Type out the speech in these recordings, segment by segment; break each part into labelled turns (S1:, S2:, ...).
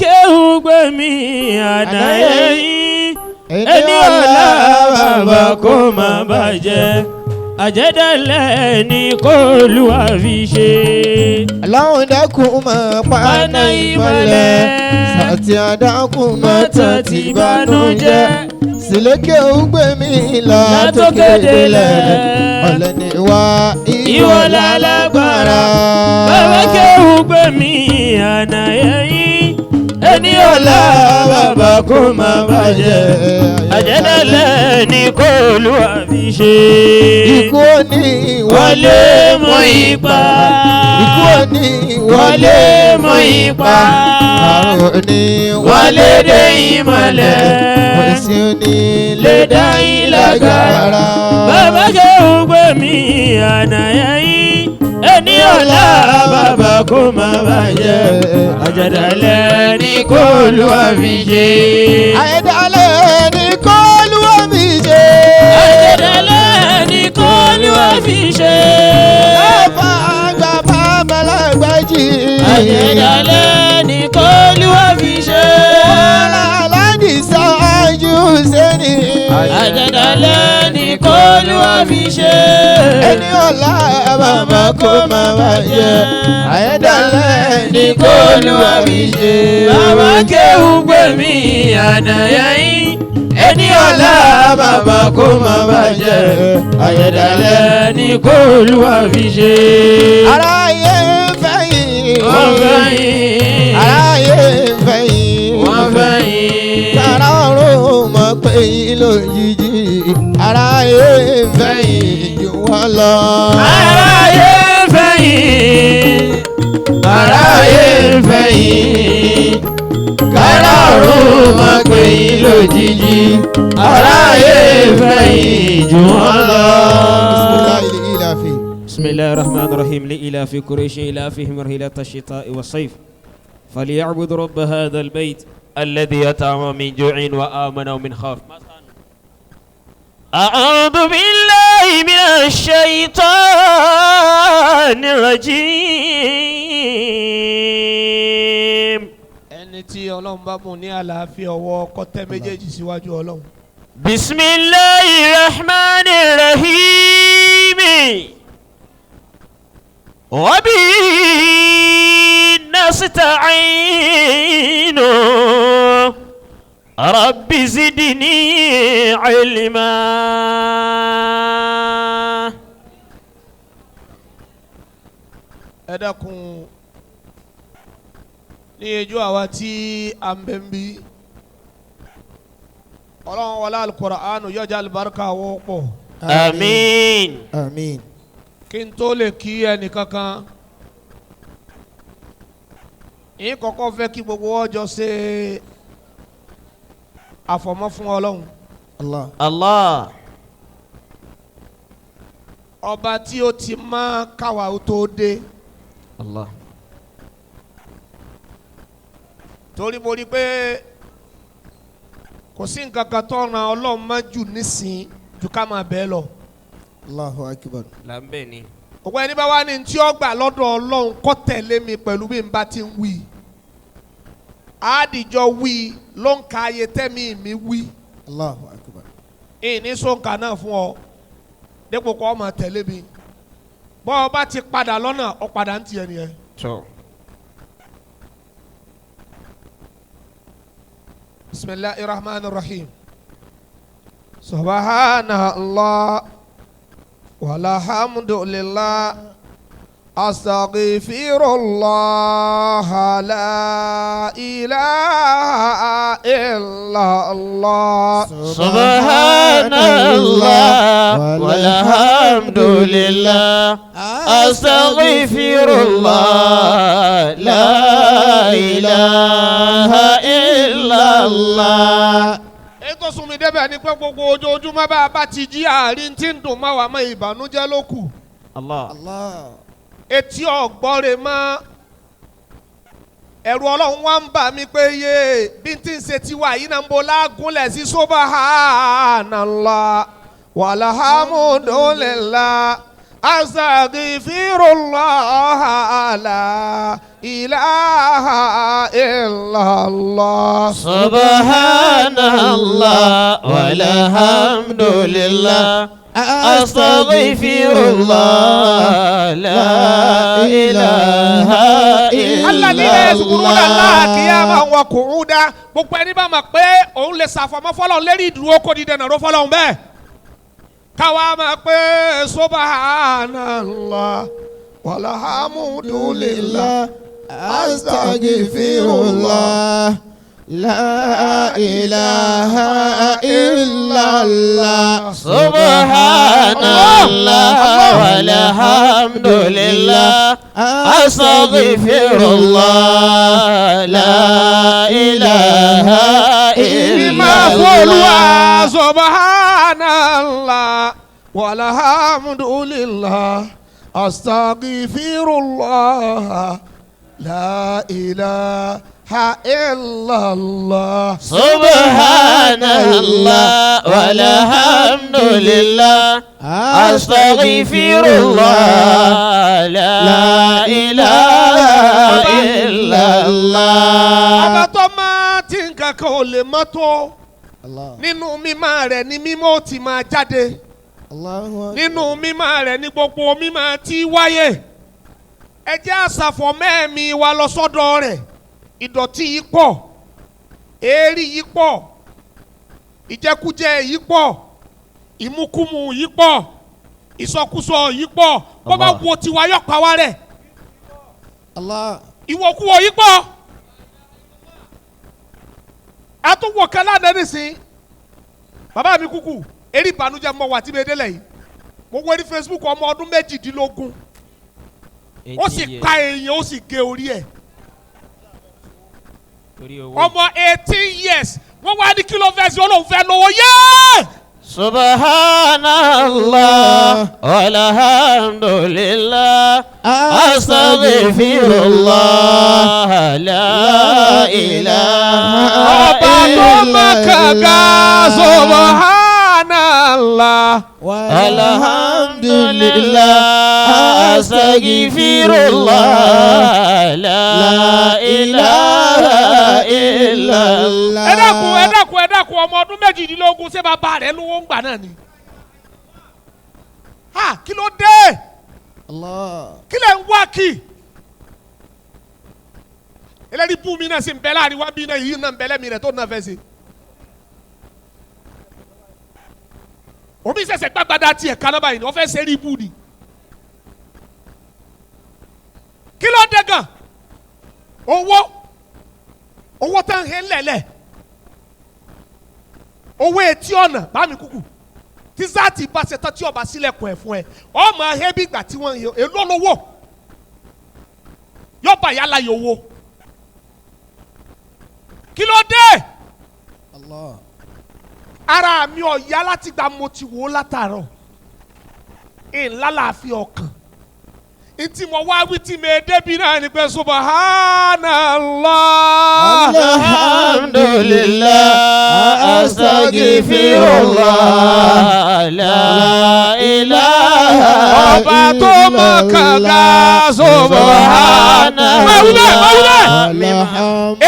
S1: kéwú gbé mi àdáyé yín. Ẹni ọ̀la bàbá kó má bàjẹ́. Àjẹ́dálẹ̀ ni kó lùwà fi ṣe.
S2: Ọlọ́run dákun mọ́ paná ìmọ́lẹ̀. Sàtì àdákun mọ́ tán ti bànújẹ́. Sílékè ó gbé mi látòkè délẹ̀. Ọ̀lẹ ni wá
S1: Ìwọ lálágbára. Bàbá kéwú gbé mi àdáyé yín. Ẹni ọ̀la bàbá kó má bàjẹ́. Àjẹ́dálẹ̀ ni kó lùwà fi ṣe.
S2: Ikú òní
S1: Wọlé mọ́ ipa.
S2: Ikú òní
S1: Wọlé mọ́ ipa.
S2: Àrùn òní
S1: Wọlé dé ìmọ̀lẹ̀.
S2: Òsì òní
S1: Lè dá yín lágara. Bàbá kéwú gbé mi àdáyé yín. Ẹni ọ̀la bàbá kó má bàjẹ́. Àjẹ́dálẹ̀ ni kó lùwà fi ṣe.
S2: Àyẹ̀dálẹ̀ ní kó lúwa mi ṣe.
S1: Àjẹ́dálẹ̀ ni kó lùwà fi ṣe.
S2: Bàbá àgbà bàbá lágbàjì.
S1: Àjẹ́dálẹ̀ ni kó lùwà fi ṣe.
S2: Aládì sáájú sẹ́ni.
S1: Àjẹ́dálẹ̀ ni kó lùwà fi ṣe.
S2: Ẹni ọ̀la bàbá kó má bàjẹ́. Àyẹ̀dálẹ̀ ní
S1: Ní
S2: kó
S1: kó
S2: lúwa
S1: lùwà
S2: mi
S1: fi
S2: ṣe.
S1: ṣe. Bàbá kéwú gbé mi àdáyà yín. Ẹni ọ̀la bàbá kó má bàjẹ́. Àjẹ́dálẹ̀ ni kó lùwà fi ṣe.
S2: Aráyé ń fẹ́ yìí.
S1: Wọ́n fẹ́ yín.
S2: Aráyé ń fẹ́ yìí.
S1: Wọ́n fẹ́ yín.
S2: Tara ọ̀run mọ̀ pé yín lójijì. Aráyé ń fẹ́ yìí jù wọ́n lọ.
S1: Aráyé ń fẹ́ yín. Aráyé ń fẹ́ yín. Kárá ọ̀run máa pè yín lójijì. Aráyé ń fẹ́ yín jù wọ́n lọ.
S2: Bismillahil-ilafi.
S1: بسم الله الرحمن الرحيم لإلاف قريش إلافهم رحلة الشتاء والصيف فليعبد رب هذا البيت الذي أطعمهم من جوع وآمنهم من خوف. أعوذ بالله من الشيطان الرجيم.
S3: Ẹni tí Ọlọ́run bá bùn ní àlàáfíà ọwọ́ kọ́tẹ́ méjèèjì síwájú Ọlọ́run.
S1: بسم الله الرحمن الرحيم وبه نستعين رب زدني علما.
S3: Ẹ dákun ní ijó àwa tí a ń bẹ ń bí Ọlọ́run wọlé Al-Qur'anu yọjà alibarika wọ́pọ̀.
S1: آمين.
S2: Àmín.
S3: Kí n tó lè kí ẹnì kankan yín kọ́kọ́ fẹ́ kí gbogbo ọjọ́ ṣe àfọ̀mọ́ fún Ọlọ́run.
S2: Allah.
S1: الله.
S3: Ọba tí ó ti mọ́ káwa ó tó dé.
S1: الله.
S3: Torí mo rí i pé kò sí nǹkan kan tó ran Ọlọ́run mọ́ jù nísìn ju ká máa bẹ́ẹ̀ lọ.
S2: Allahu akbar.
S1: Lambeni.
S3: Òpó ẹni bá wá ní tí ó gbà lọ́dọ̀ Ọlọ́run kó tẹ̀lé mi pẹ̀lú bí n bá ti ń wí. Àádìjọ wí ló ń ka ayé tẹ́mi mi wí.
S2: Allahu akbar.
S3: Ìní sọ̀nkà náà fún ọ dípò kó o máa tẹ̀lé mi. Bọ́ ọ bá ti padà lọ́nà ọ padà ń tiẹ̀ nìyẹn.
S1: So.
S3: Bismillahir Rahmanir Rahim. Subhanallah walhamdulillah astaghfirullah la ilaha illa Allah.
S1: سبحان الله والحمد لله أستغفر الله لا إله إلا الله.
S3: Èyí tó sún mi débẹ̀ ni pé gbogbo ojoojúmọ́ bá a bá ti jí àárín tí ń dùn máa wà mọ́ ìbànújẹ́ ló kù.
S1: الله.
S2: Allah.
S3: Etí ọ̀gbọ́re mọ́ ẹ̀rù Ọlọ́run wá ń bà mí pé yé bí n ti ń ṣe tiwa yìí náà ń bo lágúnlẹ̀ sí subhanallah walhamdulillah astaghfirullah la ilaha illallah.
S1: Subhanallah walhamdulillah astaghfirullah la ilaha illallah.
S3: Alladhina yazkuruna Allaha qiyaman wa qu'udan. Gbogbo ẹni bá mọ̀ pé òun lè ṣàfọ̀mọ́ fọlọ́run lérí ìdúró kó dídẹ̀ nàró fọlọ́run bẹ́ẹ̀. Káwa máa pé subhanallah walhamdulillah
S2: astaghfirullah la ilaha illallah.
S1: Subhanallah walhamdulillah astaghfirullah la ilaha illallah.
S3: Subhanallah walhamdulillah astaghfirullah la ilaha illallah.
S1: Subhanallah walhamdulillah astaghfirullah la ilaha illallah.
S3: Ọba tó máa ti nǹkan kan ò lè mọ́ tó nínú mímọ́ rẹ̀ ni mímọ́ ti máa jáde nínú mímọ́ rẹ̀ ni gbogbo mímọ́ ti wáyé. Ẹ jẹ́ àṣàfọ̀ mẹ́ẹ̀mí wa lọ sọ́dọ̀ rẹ̀. Ìdọ̀tí yìí pọ̀, èérí yìí pọ̀, ìjẹkújẹ yìí pọ̀, ìmukúmu yìí pọ̀, ìsọkúsọ yìí pọ̀. Bó bá wo tiwa yọ pa wá rẹ̀. Ìwọ̀kuwọ̀ yìí pọ̀. Àtúwọ̀ kan lánàá nísìnyí. Bàbá mi kúkú eré ìbànújẹ́ mọ wà tí mi délẹ̀ yìí. Mo wo ní Facebook ọmọ ọdún 18. Ó sì pa èèyàn, ó sì gé orí ẹ̀. Ọmọ 18 years wọ́n wá ní kí ló fẹ́ sí, Ọlọ́run fẹ́ lówó yéé.
S1: Subhanallah walhamdulillah astaghfirullah la ilaha
S3: Ọba tó mọ kànga subhanallah
S1: walhamdulillah astaghfirullah la ilaha illallah.
S3: Ẹ dákun ẹ dákun ẹ dákun, ọmọ ọdún 18 ṣé bàbá rẹ̀ lówó ń gbà náà ni? Ha, kí ló dé? Kí lẹ̀ ń wá kí? Ẹlẹ́rìí bú mi náà sì ń bẹ láàrin wá bí náà yìí náà ń bẹ lẹ́mìí rẹ̀ tó náà fẹ́ ṣe. Omi ṣẹ̀ṣẹ̀ gbàgbàdà tiẹ̀ kaná báyìí ni wọ́n fẹ́ ṣe rí ibú ni. Kí ló dé gan? Owó tán ń lẹ̀lẹ̀, owó etí ọ̀nà bá mi kúkú tí sáàtì bá ṣe tán tí ọba sílẹ̀kùn ẹ̀ fún ẹ ọmọ ahẹ́ bí ìgbà tí wọ́n ń èlò lówó yọba yálà yìí owó. Kí ló dé? Ara mi ò yá láti gba mo ti wò ó látàárọ̀ ńlá láàfin ọkàn ntí mo wá wí tí mi débi náà ni pé subhanallah
S1: alhamdulillah astaghfirullah la ilaha
S3: ọba tó mọ kànga subhanallah. Máa wí bẹ́ẹ̀, máa wí bẹ́ẹ̀.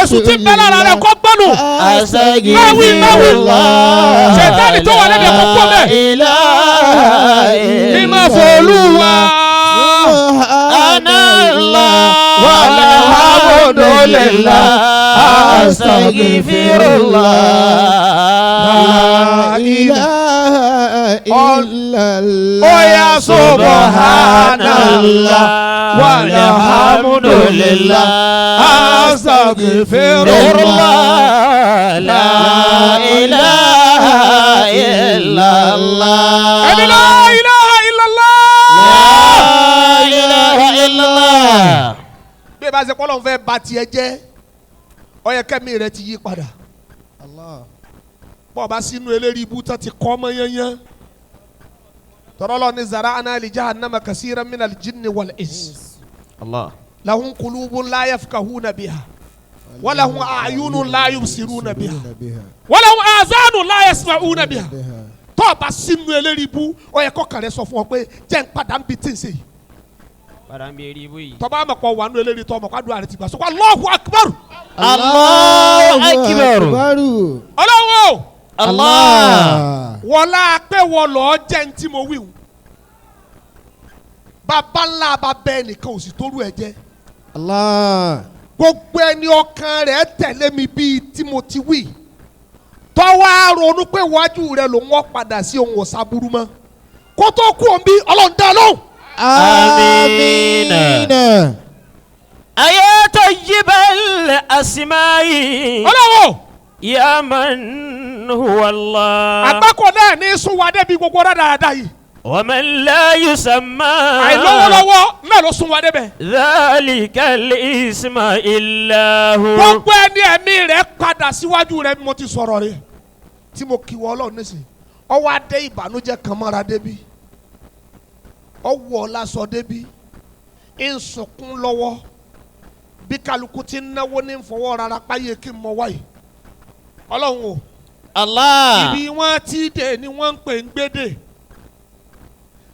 S3: Èṣù tí ń bẹ lára rẹ̀ kó gbọ́nù.
S1: astaghfirullah
S3: Ṣètánì tó wà lẹ́dẹ̀ẹ́ kó kú ọbẹ̀. Kí máa fòlúwa.
S1: أنا الله والحمد لله أستغفر الله
S2: La ilaha illallah.
S3: Ó yá subhanallah
S1: والحمد لله
S3: astaghfirullah.
S1: الله لا إله إلا الله
S3: Ẹni la ilaha illallah.
S1: لا إله إلا الله
S3: Bí ẹ bá ṣe kọ́ lóun fẹ́ ba tiẹ̀ jẹ́, ó yẹ kẹ́mi rẹ ti yí padà. Bọ́ ọ bá sínú eléyìí ibú tán ti kọ́ ọmọ yányán. Tọ́rọ́ lọ ní zara'na li jahannama kasiran minal jinni wal ins.
S1: الله
S3: Lahum qulubun la yafqahuna biha. Wa lahum a'yunun la yubsiruna biha. Wa lahum azanun la yasma'una biha. Tọ́ ọ bá sínú eléyìí ibú, ó yẹ kọ́kàn rẹ sọ fún ọ pé jẹ́ ń padà ń bi tí ń ṣe yìí.
S1: Padà ń bí eré ibú yìí.
S3: Tọ́ba àmọ̀pọ̀ wà nù eléyìí tọ́ ọmọ kó àdúrà rẹ ti gbà sọ́kọ́ Allahu Akbar.
S1: Allahu akbar.
S3: Ọlọ́run o.
S1: Allah.
S3: Wọlá pé wọ́n lọ́ọ́ jẹ́ ní tí mo wí o. Bàbá ńlá bàbá ẹnìkan ò sì tóru ẹ jẹ́.
S2: Allah.
S3: Gbogbo ẹni ọkàn rẹ̀ tẹ̀lé mi bíi tí mo ti wí. Tọ́wọ́ á ronú pé wájú rẹ̀ ló ń wọ́n padà sí ohun ọ̀sàbúrú mọ́. Kó tó kú òun bí Ọlọ́run dá lóhùn.
S1: Amina.
S2: Amina.
S1: Aya tayyibal asma'i.
S3: Ọlọ́run o.
S1: Ya man huwa Allah.
S3: Àgbákò náà ní sún wa débi gbogbo rádaràda yìí.
S1: Wa man la yusamma.
S3: Àìlówólọ́wọ́ náà ló sún wa débẹ̀.
S1: Dhalika al-isma illa hu.
S3: Gbogbo ẹni ẹ̀mí rẹ̀ padà síwájú rẹ̀ bí mo ti sọ̀rọ̀ rẹ̀ tí mo kí wọ Ọlọ́run nísìnyí. Ọwọ́ adé ìbànújẹ́ kan mọ́ra débi. Ọwọ́ ọ̀làsọ débi. Ń sunkún lọ́wọ́. Bí kálukú ti ń náwó ní fọwọ́ rárá páyé kí n mọ wáyé. Ọlọ́run o.
S1: Allah.
S3: Ibi wọ́n ti dè ni wọ́n ń pè ń gbédè.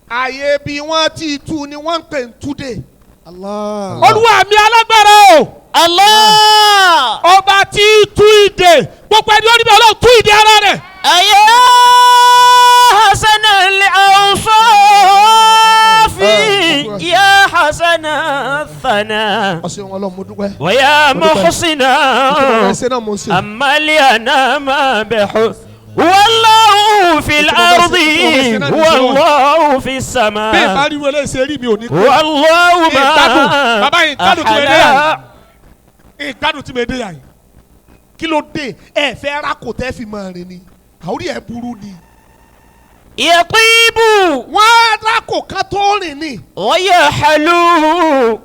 S3: Àyè ibi wọ́n ti tú ni wọ́n ń pè ń túdè.
S2: Allah.
S3: Olúwa mi alágbára o.
S1: Allah.
S3: Ọba tí tú ìdè gbogbo ẹni ó ní bẹ́ẹ̀ Ọlọ́run tú ìdè ara rẹ̀.
S1: أيا حسن الأوصاف يا حسن الثناء
S3: Ọ̀sẹ̀ wọn Ọlọ́run mo dúpẹ́.
S1: ويا محسنا
S3: Ẹsẹ̀ náà mo ń ṣe.
S1: أما لأنا ما بحس والله في الأرض والله في
S3: Bí ìbá
S1: السماء
S3: rí wọlé ṣe rí mi ò ní kú.
S1: والله
S3: Ìgbádùn,
S1: ما
S3: bàbá yìí, ìgbádùn tí mo dé yà.
S1: أحلى
S3: Ìgbádùn tí mo dé yà yìí. Kí ló dé? Ẹ fẹ́ ra kò tẹ́ fi máa rìn ni. Àórí ẹ̀ burú ni.
S1: يطيب
S3: Wọ́n á ra kò kan tó rìn ni.
S1: ويحلو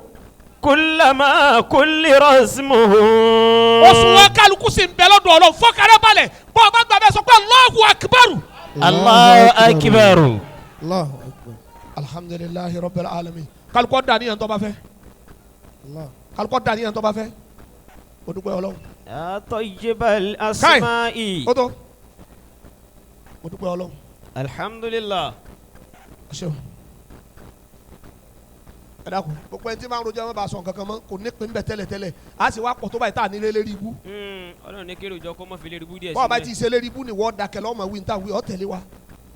S1: كلما كل رسمه
S3: Òṣùwọ̀n kálukú sì ń bẹ lọ́dọ̀ Ọlọ́run. Fọ́kàrẹ́ balẹ̀. Bọ́ ọ bá gbà bẹ́ẹ̀ sọ pé Allahu Akbar.
S1: الله أكبر
S2: Allahu akbar.
S3: Alhamdulillahi Rabbil alamin. Kálukú ọ̀dà níyàn tó bá fẹ́.
S2: Allah.
S3: Kálukú ọ̀dà níyàn tó bá fẹ́. O dúpẹ́ Ọlọ́run.
S1: يا طيب الأسماء
S3: Ó tó. Mo dúpẹ́ Ọlọ́run.
S1: الحمد لله
S3: Ṣé o? Ẹ dákun gbogbo ẹni tí máa ń rojọ́ ẹ má bàa sọ nǹkan kan mọ́ kò ní pín bẹ́ẹ̀ tẹ́lẹ̀ tẹ́lẹ̀ a sì wá pọ̀ tó báyìí tá à ní lé lérí ibú.
S1: Ọlọ́run ní kéré òjò kó mọ́ fi lè rúbú díẹ̀
S3: Bọ́ọ̀ bá ti ṣe lérí ibú ni wọ́n dákẹ́ lọ́mọ wí níta wí ọ́ tẹ̀lé wa.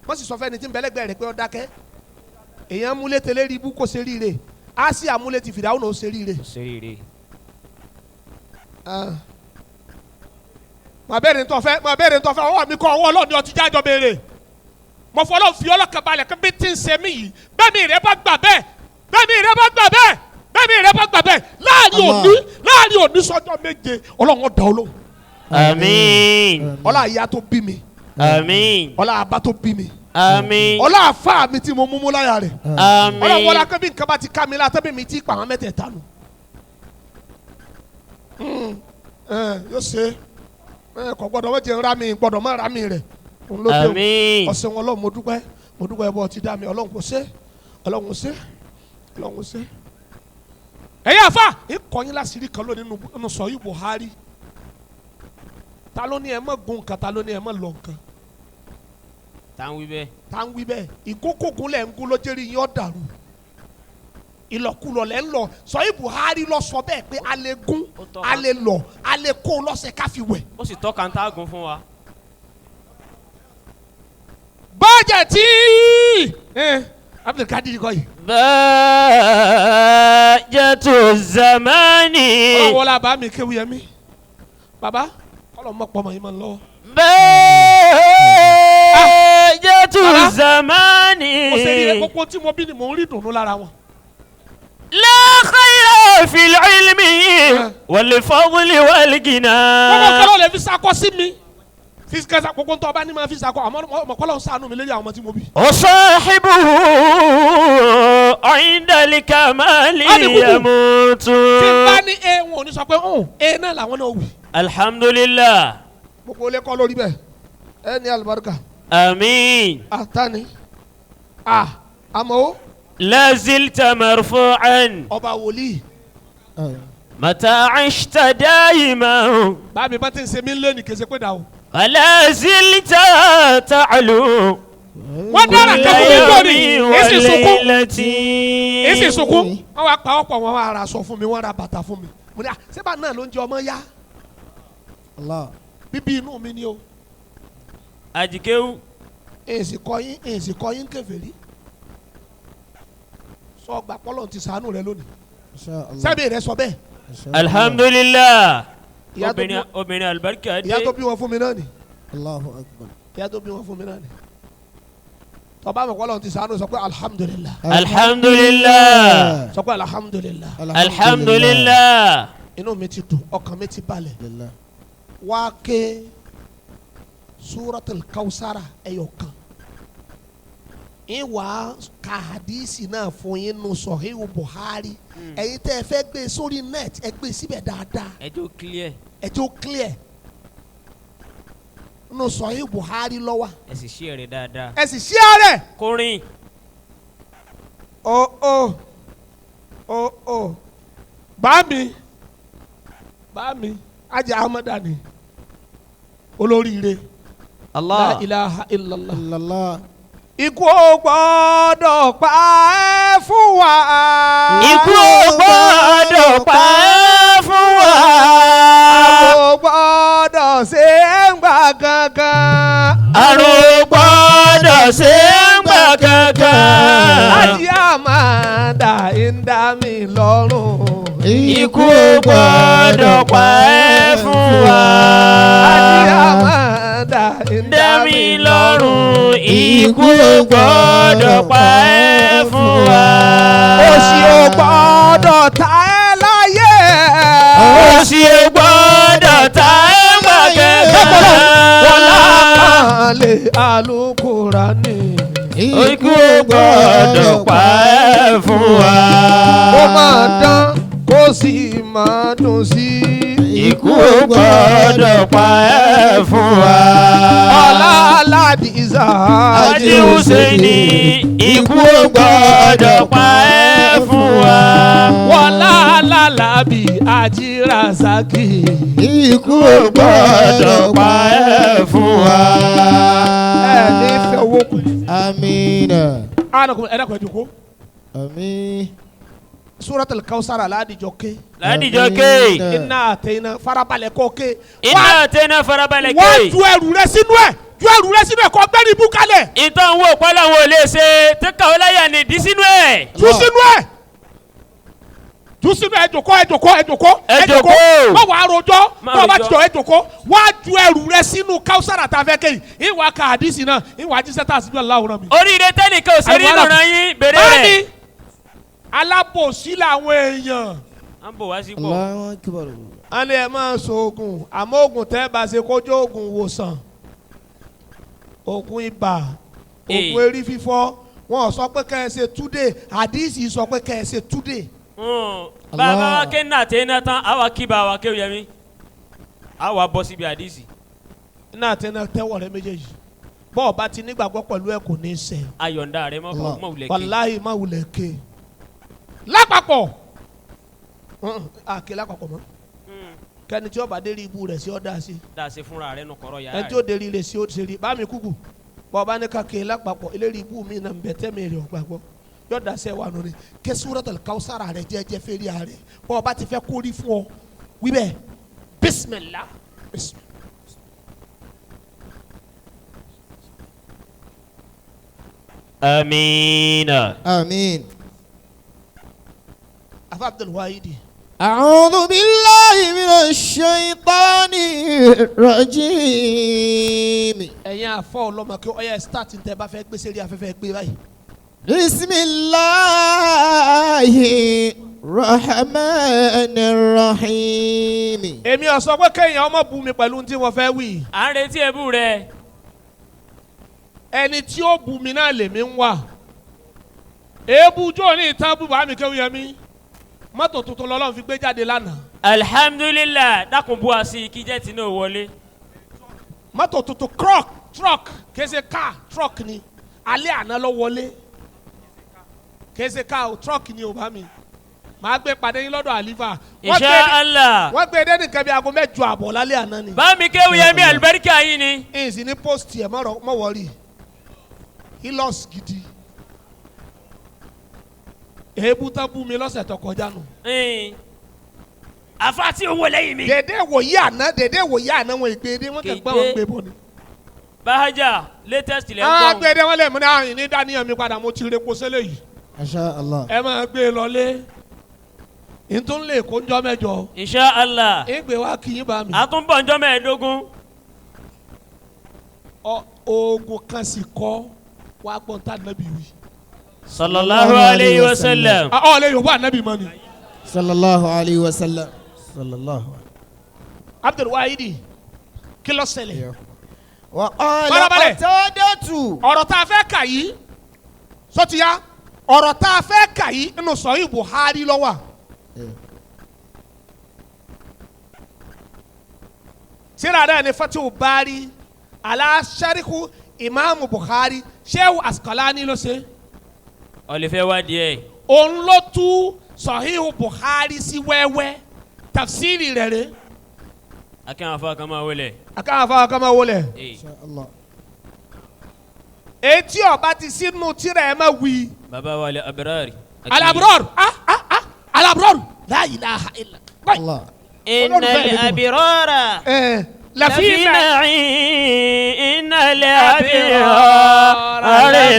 S3: Wọ́n sì sọ fẹ́ni tí ń bẹ́lẹ́gbẹ́ rẹ̀ pé ọ́ dákẹ́. Èèyàn múlé tẹ lérí ibú kó ṣe ríire. Á sì àmúlé ti fìdáwọ́n náà ó ṣe ríire.
S1: Sèrèrè.
S3: Mà bẹ́ẹ̀rẹ̀ ntọ́fẹ́ mà bẹ́ẹ̀rẹ̀ ntọ́fẹ́ ọwọ́ mi kọ́ ọwọ́ Ọlọ́run ni ọtí jájọ béèrè. Mo fọlọ́ fi ọlọ́kàn balẹ̀ kí bí tí ń ṣe mí yìí bẹ́ẹ̀ mi rẹ̀ bá gbà bẹ́ẹ̀ bẹ́ẹ̀ mi rẹ̀ bá gbà bẹ́ẹ̀ bẹ́ẹ̀ mi rẹ̀ bá gbà bẹ́ẹ̀ láàrin òní láàrin òní sọ́jọ́ méje Ọlọ́run ọ̀dà olóhùn.
S1: Àmín.
S3: Ọlá ìyá tó bí mi
S1: Àmín.
S3: ọlá àbá tó bí mi
S1: Àmín.
S3: ọlá àfa mi tí mo mú mú láyà rẹ̀ Ọlọ́run wọlé
S1: Àmín.
S3: akẹ́bí nǹkan bá ti ká mi látẹ́bí mi ti pa àwọn mẹ́tẹ̀ẹ̀ta nù. Yóò ṣe é kò gbọ́dọ̀ wọ́n jẹ́ ń ra mi gbọ́dọ̀ má ra mi rẹ̀ òun ló dé o.
S1: Àmín.
S3: Ọ̀sẹ̀ wọn Ọlọ́run mo dúpẹ́ mo dúpẹ́ bọ́ ti dá mi Ọlọ́run kò ṣe Ọlọ́run kò ṣe Ọlọ́run kò ṣe. Ẹ̀yin àfa ìkọyín láṣìírí kan lónìí nínú sọ̀yí Buhari ta ló ní ẹ má gun nǹkan ta ló ní ẹ má lọ nǹkan
S1: Tá ń wí bẹ́ẹ̀.
S3: tá ń wí bẹ́ẹ̀ ìkókògùn lẹ̀ ń gún lójérí yín ọ̀ dàrú ìlọkulọ̀ lẹ̀ ń lọ sọ̀yí Buhari lọ sọ bẹ́ẹ̀ pé a lè gún
S1: Ó tọ́
S3: a lè lọ a lè kó lọ́sẹ̀ ká fi wẹ̀.
S1: Ó sì tọ́ka ń tágùn fún wa.
S3: Bọ́jẹ̀tì Abdulkadir kọ́ yìí.
S1: Bajatu zamani.
S3: Ọlọ́wọ́ la bá mi kéwu yẹn mi baba kọ́lọ̀ mọ̀ pọ̀ mọ̀ yín mọ̀ lọ́wọ́.
S1: Bajatu
S3: Baba.
S1: zamani.
S3: Mo ṣe rí rẹ gbogbo tí mo bí ni mò ń rí dùnú lára wọn.
S1: La khayra fil ilmi wal fadli wal gina.
S3: Gbogbo kọ́lọ̀ lè fi sakọ sí mi fi kẹsà gbogbo ntọ́ ọba ní ma fi sakọ àmọ́ ọmọ kọ́lọ̀ ń ṣàánú mi lórí àwọn ọmọ tí mo bí.
S1: وصاحبه عند الكمال
S3: Adi kuku.
S1: يموت
S3: Tí n bá ní e wọn ò ní sọ pé ọ̀hún e náà làwọn náà wì.
S1: الحمد لله
S3: Gbogbo ilé kọ́ lórí bẹ́ẹ̀ ẹ ní alibarika
S1: آمين
S3: àtàní à àmọ́ ó
S1: لا زلت مرفوعا
S3: ọba wòlíì
S1: متى عشت دائما
S3: báàmì bá ti ń ṣe mí lé ní kèsè pé dà o.
S1: ولا زلت تعلو
S3: Wọ́n dára kẹ́kọ̀ọ́ mi lónìí èsì sunkún èsì sunkún wọ́n wá pa ọ̀pọ̀ wọn wá ra aṣọ fún mi wọ́n ra bàtà fún mi mo ní à sẹ́bà náà ló ń jẹ ọmọ yá bíbí inú mi ni o.
S1: Àjìkéwú.
S3: Èsì kọyín kèfèrí sọ gbà pọ́lọ̀ ti ṣàánú rẹ lónìí sẹ́mi rẹ sọ bẹ́ẹ̀.
S1: Alhamdulillah. Obìnrin alibarika dé.
S3: Ìyá tó bí wọn fún mi náà ni.
S2: Allahu Akbar.
S3: Ìyá tó bí wọn fún mi náà ni. Tọ́ba àmọ̀ pọ́lọ̀ ti ṣàánú sọ pé alhamdulillah.
S1: Alhamdulillah.
S3: Sọ pé alhamdulillah.
S1: Alhamdulillah.
S3: Inú mi ti dùn ọkàn mi ti balẹ̀. Wá ké Suratul Kawsara ẹyọ kan. Ìwà ka hadisi náà fún yín nu Sahihu Buhari. Ẹ̀yin tẹ́ ẹ fẹ́ gbé sórí net ẹ gbé síbẹ̀ dáadáa.
S1: Ẹ jọ̀ọ́ clear.
S3: Ẹ jọ̀ọ́ clear. Nu Sahihu Buhari ló wà.
S1: Ẹ sì share rẹ̀ dáadáa.
S3: Ẹ sì share rẹ̀.
S1: Kórin.
S3: O bá mi Ajá Ahmada ni olóríire.
S1: Allah.
S3: La ilaha illallah.
S2: Illallah.
S3: Ikú ò gbọ́dọ̀ pa ẹ́ fún wa.
S1: Ikú ò gbọ́dọ̀ pa ẹ́ fún wa.
S3: Àrùn ò gbọ́dọ̀ ṣe é ń gbà kankan.
S1: Àrùn ò gbọ́dọ̀ ṣe é ń gbà kankan.
S3: Àjí àmàdà ń dá mi lọ́rùn.
S1: Ikú ò gbọ́dọ̀ pa ẹ́ fún wa.
S3: Àjí àmàdà ń
S1: dá mi lọ́rùn. Ikú ò gbọ́dọ̀ pa ẹ́ fún wa.
S3: Òṣì ò gbọ́dọ̀ ta ẹ́ láyé.
S1: Òṣì ò gbọ́dọ̀ ta ẹ́ gbà kẹ́kẹ́.
S3: Wọ́lá kan lè Àlùkùránì.
S1: Ikú ò gbọ́dọ̀ pa ẹ́ fún wa.
S3: Ó máa dán kó sì máa dùn sí.
S1: Ikú ò gbọ́dọ̀ pa ẹ́ fún wa.
S3: Ọlá Aládìsá.
S1: Haji Hussaini, ikú ò gbọ́dọ̀ pa ẹ́ fún wa.
S3: Wọlá Alálàbí Ajírasàkì.
S2: Ikú
S1: ò gbọ́dọ̀ pa ẹ́ fún wa.
S3: Ẹ ní fẹ́ owó kù.
S2: Amina.
S3: Ẹ dákun ẹ jókòó.
S2: Àmín.
S3: Suratul Kawsara ládìjọ ké.
S1: Ládìjọ ké.
S3: Iná àtẹ̀yìnà farabalẹ̀ kọ́ ké.
S1: Iná àtẹ̀yìnà farabalẹ̀ ké.
S3: Wọ́n ju ẹrù rẹ sínú ẹ̀ ju ẹrù rẹ sínú ẹ̀ kọ́ gbẹ́rì ibú kalẹ̀.
S1: Ìtàn wo pálọ̀ wo lè ṣe tí kàwé láyà ní ìdí sínú ẹ̀.
S3: Tú sínú ẹ̀. Tú sínú ẹ̀ jòkó ẹ̀ jòkó ẹ̀ jòkó
S1: ẹ̀ jòkó.
S3: Má wàá rojọ́ má wàá tijọ́ ẹ̀ jòkó. Wá ju ẹrù rẹ sínú Kawsara tá a fẹ́ kéyì. Ìwà ka àdìsí náà ìwà jíṣẹ́ tá a sì bí aláwòrán mi.
S1: Oríire tẹ́nìkan ò ṣe rí ìrànràn yín bèrè rẹ̀.
S3: Alábòsí làwọn èèyàn.
S1: À ń bò wá sí pọ̀.
S2: Allahu Akbar.
S3: A ní ẹ máa sọ oògùn àmọ́ oògùn tẹ́ bá ṣe kójú oògùn wòsàn oògùn ibà oògùn erí fífọ́ wọn ò sọ pé kẹ́ ẹ ṣe túdè àdìsí sọ pé kẹ́ ẹ ṣe túdè.
S1: Bàbá wa ké nà tẹ́ iná tán àwa kí bá wa kéwù yẹmi àwa bọ́ síbi àdìsí.
S3: Iná àti iná tẹ́wọ̀ rẹ méjèèjì bọ́ọ̀ bá ti nígbàgbọ́ pẹ̀lú ẹ kò ní í ṣe.
S1: Ayọ̀ǹda rẹ mọ̀ wulẹ̀ ké.
S3: Wàláhì má wulẹ̀ ké. Lápapọ̀ àkè lápapọ̀ mọ́ kẹ́ni tí ó bá dérí ibu rẹ̀ sí ọ́ dá sí.
S1: Dá sí fúnra rẹ̀ nù kọ́rọ̀ yàrá rẹ̀.
S3: Ẹni tí ó dérí rẹ̀ sí ó ṣe rí bámi kúkú bọ́ ọba ní kàkè lápapọ̀ eléyìí ibu mi náà ń bẹ tẹ́mi rẹ̀ ọ̀gbàgbọ́ yóò dá sẹ́ wà nù ni kí Suratul Kawsara rẹ̀ jẹ́jẹ́ fẹ́rí rẹ̀ bọ́ ọba ti fẹ́ kórí fún ọ wíbẹ̀ bismillah.
S1: Amiina.
S2: Amiin.
S3: Afa Abdul Wahidi.
S2: أعوذ بالله من الشيطان الرجيم.
S3: Ẹ̀yin àfọ ọlọ́mọ kí ọyẹ start tẹ bá fẹ́ gbèsè rí afẹ́fẹ́ gbé báyìí.
S2: بسم الله الرحمن الرحيم.
S3: Èmi ò sọ pé kéèyàn ọmọ bú mi pẹ̀lú tí wọ́n fẹ́ wí.
S1: À ń retí ẹbú rẹ.
S3: Ẹni tí ó bú mi náà lèmi ń wà. Èébú jó ní ìtàn bú bàá mi kéwú yẹmí. Mọ́tò tuntun lọ́lọ́run fi gbé jáde lánàá.
S1: Alhamdulillah dákun bú wa sí i kí jẹ́ tinú wọlé.
S3: Mọ́tò tuntun truck kìí ṣe car truck ni alẹ́ àná ló wọlé kìí ṣe car o truck ni o bá mi màá gbé pàdé yín lọ́dọ̀ àlífà.
S1: Insha Allah.
S3: Wọ́n gbé dé nìkan bí aago 8 àbọ̀ lálẹ́ àná ni.
S1: Bá mi kéwú yẹmí àlùbáríkà yín ni.
S3: Ìsìn ní post ẹ̀ mọ̀ wọ́rì. Hilux gidi. Èébú tán bú mi lọ́sẹ̀ tó kọjá nù.
S1: Àfa tí owó lẹ́yìn mi.
S3: Dèdè wòye àná dèdè wòye àná wọn ìgbéde wọn kàn gbọ́ wọn gbé bọ̀ ni.
S1: Bahaja latest ilẹ̀ ń gbọ́n.
S3: Agbede wọn lè mú ní àyìn ní daniel mi padà mo ti repo sẹ́lẹ̀ yìí.
S2: Masha Allah.
S3: Ẹ máa gbé e lọlé. Ntún lè kó njọ́ mẹ́jọ.
S1: Insha Allah.
S3: Ìgbé wa kì í bá mi.
S1: Àtúnbọ̀ njọ́ mẹ́ẹ̀ẹ́dógún.
S3: Ọ oògùn kan sì kọ́ wàá gbọ́n tá nàbí wí.
S1: Sallallahu alayhi wa sallam.
S3: Ọ lè yòówó ànábì mọ́ ni.
S2: Sallallahu alayhi wa sallam. Sallallahu.
S3: Abdul Wahidi kí ló ṣẹlẹ̀?
S2: Wa qala
S3: Farabalẹ̀.
S2: Qatadatu.
S3: Ọ̀rọ̀ tá a fẹ́ kà yìí sọ́tìyá ọ̀rọ̀ tá a fẹ́ kà yìí nínú Sahih Buhari ló wà. Tírà náà ni Fatihu Bari ala sariku Imaamu Buhari Shehu Askalani ló ṣe.
S1: Ọ̀lẹ́fẹ́ wá díẹ̀.
S3: Òun ló tú Sahih Buhari sí wẹ́wẹ́ tafsiri rẹ̀ rẹ̀.
S1: Akẹ́wọ̀n afa kan máa wọlé.
S3: Akáwọn afáwọn kan máa wọlé.
S2: Insha Allah.
S3: Etí ọba ti sínú tírà ẹ̀ máa wí.
S1: Baba wa al-abrari.
S3: Al-abrar ah ah ah al-abrar la ilaha illa.
S2: Allah.
S1: Inna al-abrara.
S3: Lafi
S1: na'im. Inna al-abrara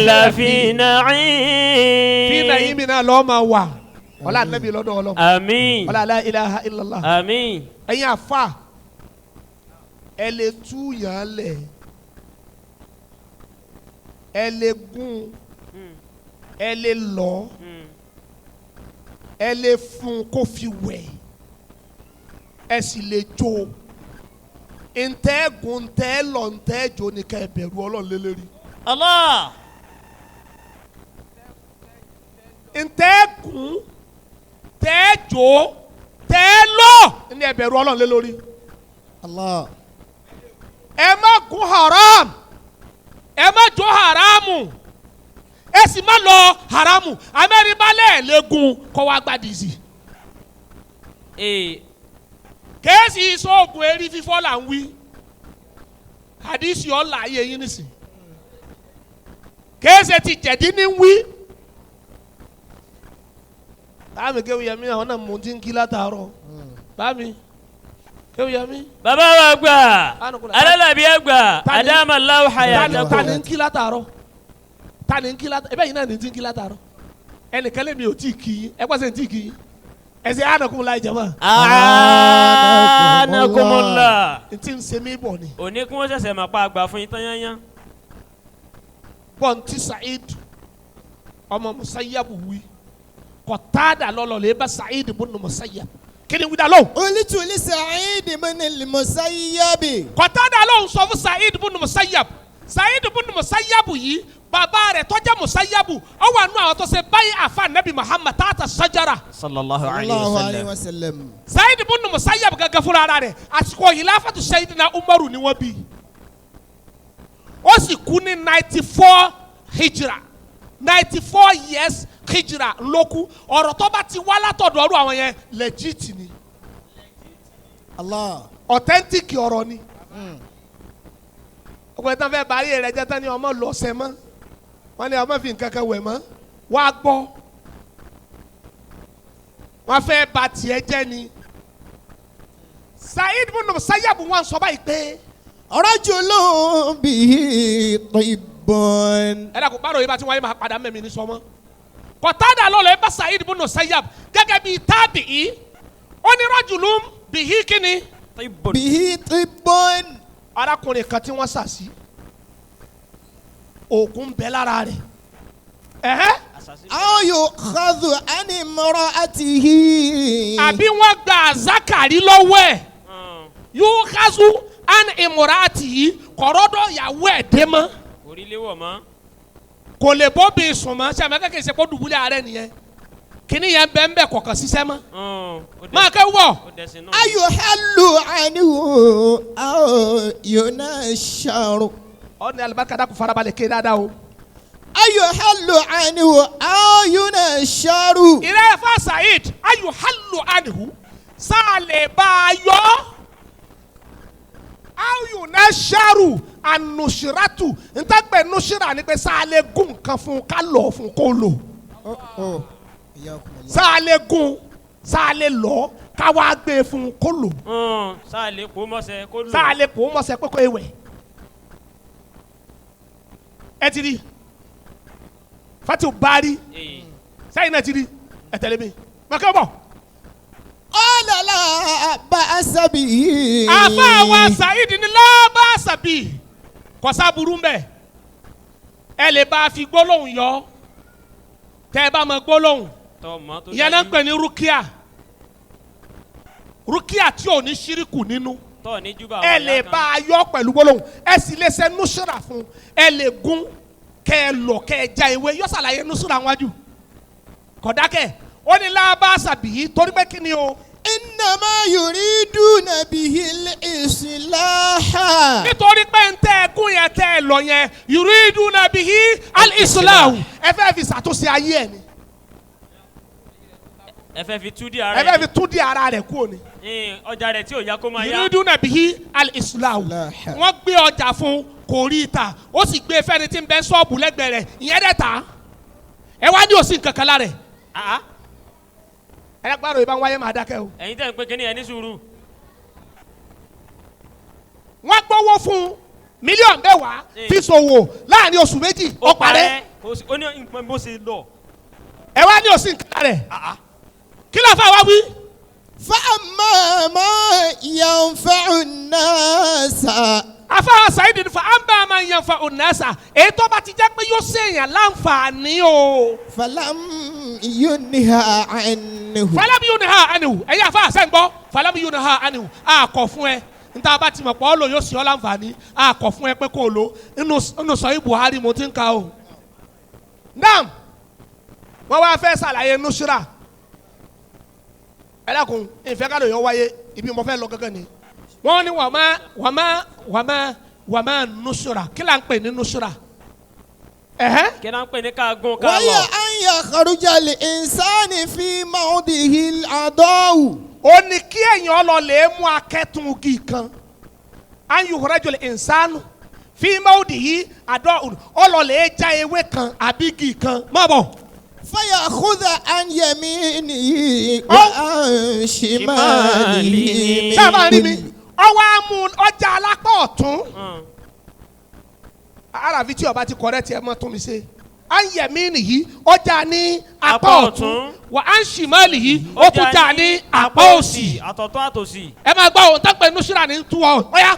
S1: lafi na'im.
S3: Fi na'im náà lọ́ọ́ máa wà. Ọlá anabi lọ́dọ̀ Ọlọ́run.
S1: Àmín.
S3: Ọlá la ilaha illallah.
S1: Àmín.
S3: Ẹ̀yin àfa ẹ lè tú yàn lẹ̀ ẹ lè gún ẹ lè lọ ẹ lè fún kó fi wẹ̀ ẹ sì lè jó ntẹ́ gún ntẹ́ lọ ntẹ́ jó ni ká ẹ bẹ̀rù Ọlọ́run lélẹ́rìí.
S1: Allah.
S3: Ntẹ́ gún tẹ́ jó tẹ́ lọ ní ẹ bẹ̀rù Ọlọ́run lé lórí.
S2: Allah.
S3: Ẹ má gún haram ẹ má jó haramu ẹ sì má lọ haramu amẹ́rìnbalẹ̀ lẹ́gùn kọ́ wa gba dìísì. Kèésì sóògùn erí fífọ́ là ń wí hadisi ọ̀la ayé yín nísìn kèésì ti jẹ̀dí ní wí. Báàmì kéwìyẹmí àwọn náà mú ti ń kí látàárọ̀ báàmì kéwìyẹmí.
S1: Bàbá wa gbà alálàbí àgbà adamaláwo hayatakum.
S3: Ta ni ń kí látàárọ̀ ta ni ń kí látàárọ̀ ẹ bẹ́ẹ̀ yìí náà ni ti ń kí látàárọ̀ ẹnìkan lèmi ò tí ì kí yín ẹ pàṣẹ tí ì kí yín ẹ ṣe ànàkùnmùlá ìjàmbá.
S1: Ànàkùnmùlá.
S3: N ti ń ṣe mí bọ̀ ni.
S1: Òní kí wọ́n ṣẹ̀ṣẹ̀ máa pa àgbà fún yín tán yányán.
S3: Bọ́ǹtì Saheed ọmọ Musayyabu wí Qatada lọ́lọ́ lè bá Saheed ibn Musayyab kí ni wíńdà lóhùn.
S2: Olítùlí Sa'id ibn al-Musayyabi.
S3: Qatada lóhùn sọ fún Saheed ibn Musayyab Saheed ibn Musayyab yìí bàbá rẹ̀ tó jẹ́ Musayyabu ó wà nù àwọn tó ṣe báyìí àfa nabi Muhammad tata sajara.
S1: Sallallahu
S2: alayhi wa sallam.
S3: Saheed ibn Musayyab gẹ́gẹ́ fúnra ara rẹ̀ àsìkò khilafatu Sayyidina Umaru ni wọ́n bí. Ó sì kú ní 94 hijra 94 years hijra ńlọkú ọ̀rọ̀ tó bá ti wá látọ̀dọ̀ ọ̀rọ̀ àwọn yẹn legit ni.
S2: Allah.
S3: Authentic ọ̀rọ̀ ni. Ọkùnrin tán fẹ́ bá ayé rẹ̀ jẹ́ tán ni ọmọ lọ ọ̀sẹ̀ mọ́ wọ́n ní ọmọ fi nǹkan kan wẹ̀ mọ́ wá gbọ́ wọ́n fẹ́ bà tiẹ̀ jẹ́ ni. Saheed ibn Musayyab wọn sọ báyìí pé.
S2: Rajulun bihi tibbun.
S3: Ẹ dàgbọ́ bárò yìí bá ti wáyé máa padà mẹ́mi ní sọmọ́. Qatada lọ́lọ́ ẹ bá Saheed ibn Musayyab gẹ́gẹ́ bíi tábìí ó ní rajulun bihi kíni.
S2: Bihi tibbun.
S3: Arákùnrin kan tí wọ́n sà sí oògùn bẹ lára rẹ̀.
S2: Aw yukhadhu an imra'atihi.
S3: Àbí wọ́n gba àzákàrí lọ́wọ́ ẹ̀ yukhadhu an imra'atihi kọ̀rọ́dọ̀ ìyàwó ẹ̀ dé mọ́.
S1: Orílẹ̀ wọ̀ mọ́.
S3: Kò lè bó bí sùn mọ́ sẹ́mi akẹ́kẹ́ ṣe kó dùbúlẹ̀ ààrẹ nìyẹn kíní yẹn bẹ́ẹ̀ ń bẹ̀ kọ̀ọ̀kan ṣiṣẹ́ mọ́. Máa kẹ́ wọ̀.
S2: Ayuhallu anhu aw yunasharu.
S3: Ọ̀nà alibarika dàkú farabalẹ̀ ké dáadáa o.
S2: Ayuhallu anhu aw yunasharu.
S3: Ìrẹ́ fa Saheed ayuhallu anhu sáà lè bá a yọ. Aw Yunasharu anushiratu ntàgbẹ́ nushira ni pé sáà lè gún nǹkan fún ká lọ fún kó lò. Sáà lè gún, sáà lè lọ, ká wá gbé fún kó lò.
S1: Sáà lè kó mọ́sẹ̀ kó lò.
S3: Sáà lè kó mọ́sẹ̀ pé kó ewẹ̀. Ẹ ti rí Fatiu Bari sẹ́yìn náà ti rí ẹ tẹ̀lé mi mọ̀kẹ́ bọ̀.
S2: Ọ̀làlà bá a sábì.
S3: Àfa wa Saheed ní lábá sábì kọ́sá burú mbẹ́ ẹ lè bá a fi gbólóhùn yọ tẹ́ ẹ bá mọ gbólóhùn ìyẹn náà ń pè ní rúkìá rúkìá tí ò ní ṣíríkù nínú ẹ lè bá a yọ pẹ̀lú gbólóhùn ẹ sì lè ṣe núṣúra fún ẹ lè gún kẹ ẹ lọ kẹ ẹ já ewé yọ sàlàyé núṣúra wájú kọ̀dákẹ́ ó ní lábá sàbí yìí torí pé kí ni o.
S2: Innama yuriduna bihil islaha.
S3: Nítorí pé ń tẹ́ ẹkún yẹn tẹ́ ẹ lọ yẹn yuriduna bihi al-islahu ẹ fẹ́ fi ṣàtúnṣe ayé ẹ ni.
S1: Ẹ fẹ́ fi tú di ara rẹ̀.
S3: Ẹ fẹ́ fi tú di ara rẹ̀ kúrò ni.
S1: Ọjà rẹ̀ tí ò yá kó máa yá.
S3: Yuriduna bihi al-islahu. Wọ́n gbé ọjà fún kò rí ìta ó sì gbé fẹ́ni tí ń bẹ ṣọ́ọ̀bù lẹ́gbẹ̀ẹ́ rẹ̀ ìyẹn dẹ̀ ta ẹ wá ní òsì nǹkan kan lára ẹ̀. Ẹ gbàdúrà ìbá wáyé máa dákẹ́ o.
S1: Ẹ̀yin tẹ̀ ń pé kínní ẹ ní sùúrù.
S3: Wọ́n gbowó fún mílíọ̀nù mẹ́wàá fi ṣòwò láàrin oṣù méjì ó parẹ́.
S1: Ó ní nǹkan bó ṣe lọ.
S3: Ẹ wá ní òsì nǹkan rẹ̀. Kí ló fà wá wí.
S2: Fa'amma ma yanfa'u an-nasa.
S3: Afáwọn Saheed ní fa'amma ma yanfa'u an-nasa èyí tó bá ti jẹ́ pé yóò ṣèyàn láǹfààní o.
S2: Falam yunha anhu.
S3: Falam yunha anhu ẹ̀yin àfa àṣẹ ń gbọ́ falam yunha anhu àkọ́ fún ẹ níta bá ti mọ̀ pọ̀ ọ́ lò yóò ṣe ọ́ láǹfààní àkọ́ fún ẹ pé kò lò nínú sọ Buhari mo ti ń ka o. Naam wọ́n wá fẹ́ ṣàlàyé nusra ẹ dákun ìfẹ́ ká ló yọ wáyé ibi mo fẹ́ lọ gángan ni wọ́n ní wàmá nusra kí là ń pè ní nusra.
S1: Kí là ń pè ní ká gún ká lọ.
S2: Wáyà an yakhruja al-insani fi mawdihi al-adaw.
S3: Ó ní kí èèyàn lọ lè mú akẹ́tùn igi kan an yukhrija al-insanu fi mawdihi al-adaw ó lọ lè já ewé kan àbí igi kan má bọ̀.
S2: Fayakhudha an yaminihi wa an shimalihi.
S3: Sábà rí mi ọwọ́ amú ọjà alápá ọ̀tún aráàfin tí ọba ti kọ̀rẹ́ tiẹ̀ mọ́ tún mi ṣe an yaminihi ọjà ní apá ọ̀tún wa an shimalihi ó tún jà ní apá òsì.
S1: Àtọ̀tún àtòsì.
S3: Ẹ máa gbọ́ ohun tó ń pè nusra ní tú ọ ọ̀ya.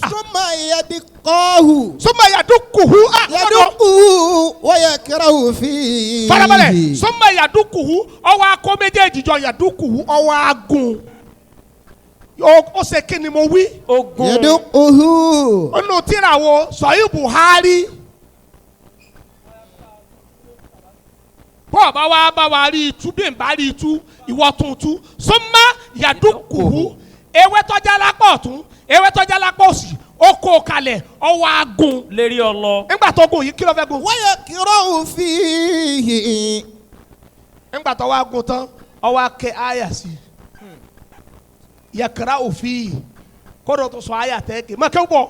S2: Summa yadqahu.
S3: Summa yadukuhu.
S2: Yadukuhu wa yakrahu fihi.
S3: Farabalẹ̀ summa yadukuhu ọwọ́ akọ méjèèjì jọ yadukuhu ọwọ́ agun ó ṣe kí ni mo wí.
S1: Ogun.
S2: Yadukuhu.
S3: Nínú tírà wo Sahih Buhari. Bọ́ọ̀ bá wá bá wa rí itú bí n bá rí itú ìwọ tuntun summa yadukuhu ewé tọ́jà lápá ọ̀tún ewé tọ́jà lápá òsì ó kó o kalẹ̀ ọwọ́ agun.
S1: Lérí ọlọ.
S3: Ńgbà tó gun yìí kí ló fẹ́ gun.
S2: Wa yakrahu fihi.
S3: Ńgbà tó wá gun tán ọwọ́ akẹ́ àyà sí i yakrahu fihi kódò tó sọ àyà tẹ́ ké má kéwù bọ̀.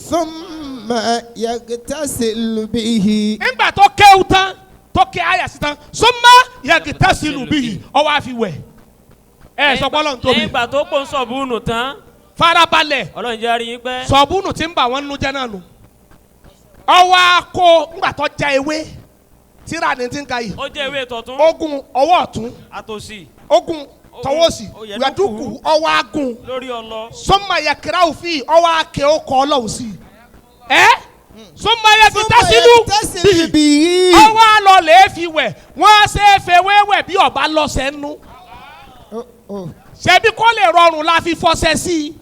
S2: Thumma yagtasilu bihi.
S3: Ńgbà tó kéwù tán tó ké àyà sí tán summa yagtasilu bihi ọwọ́ àfi wẹ̀ ẹ sọ bọ́lọ̀ ń tóbi.
S1: Ńgbà tó pọ̀ ń sọ̀bùnù tán.
S3: Farabalẹ̀.
S1: Ọlọ́run jẹ́ àrí yín pẹ́.
S3: Sọ̀bùnù tí ń bà wọ́n nínú jẹ́ náà nù. Ọwọ́ akó ńgbà tó já ewé tíra ni ti ń ka yìí.
S1: Ó jẹ́ ewé tọ̀tún.
S3: Ogun ọwọ́ ọ̀tún.
S1: Àtòsì.
S3: Ogun tọwọ́ òsì. Yàdúkù ọwọ́ agun.
S1: Lórí ọlọ.
S3: Summa yakrahu fi ọwọ́ akẹ́ ọkọ̀ ọlọ́run sí i. Ẹ́ summa yagtasilu bihi. Ọwọ́ àlọ́ lè fi wẹ̀ wọ́n ṣe é fẹ́ wẹ́wẹ́ bí ọba lọ́sẹ̀ nù. Ṣebí kó lè rọrùn la fi fọṣẹ sí i.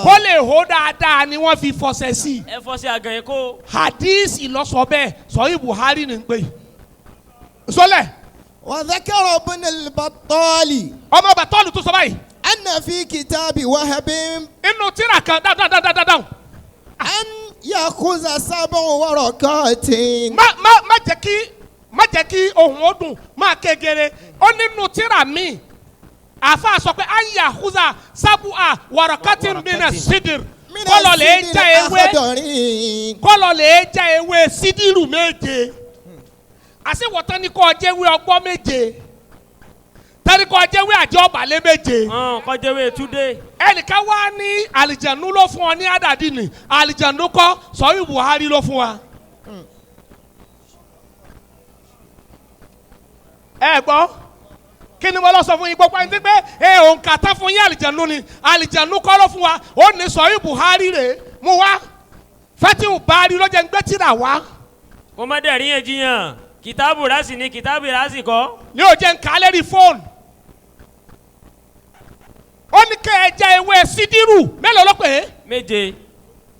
S3: Kó lè hó dáadáa ni wọ́n fi fọṣẹ sí i.
S1: Ẹ fọṣẹ àgànyìn kó.
S3: Hadisi ló sọ bẹ́ẹ̀ Sahih Buhari ni ń pè. Sọlẹ̀.
S2: Wa dhakara Ibn al-Battali.
S3: Ọmọ Battali tó sọ báyìí.
S2: Anna fi kitabi Wahab.
S3: Inú tírà kan dáadáa.
S2: An yakhuza sab'u waraqatin.
S3: Má jẹ́ kí ohun ó dùn máa kégere. Ó nínú tírà míì. Àfa sọ pé anya huza sábùà wàràkàtì mina sídìr kọlọ lè já ewé kọlọ lè já ewé sídìrù méje. Àṣewọ̀tán ni kò jẹ́wé ọgbọ́n méje tani kò jẹ́wé àjọ ọ̀bàlẹ̀ méje.
S1: Kọjẹ́wé túndé.
S3: Ẹnìkan wá ní àlìjànú ló fún ọ ní àdàdì ni àlìjànú kọ́ sọ̀rọ̀ Buhari ló fún wa. Ẹ gbọ́ kí ni mo lọ sọ fún yín gbogbo ẹni tí pé ẹ òǹkà tán fún yín àlìjànú ni àlìjànú kọ́ ló fún wa ó ní sọ̀rọ̀ Buhari rè mú wá Fatihu Bari ló jẹ́ ń gbé tírà wá.
S1: Kó má dẹ̀ rí yẹn jiyàn kìtàbù rásì ni kìtàbù rásì kọ́.
S3: Ní o jẹ́ ń kà á lérí fóònù. Ó ní kẹ́ ẹ jẹ ewé sídìrú mélòó ló pè é.
S1: Méje.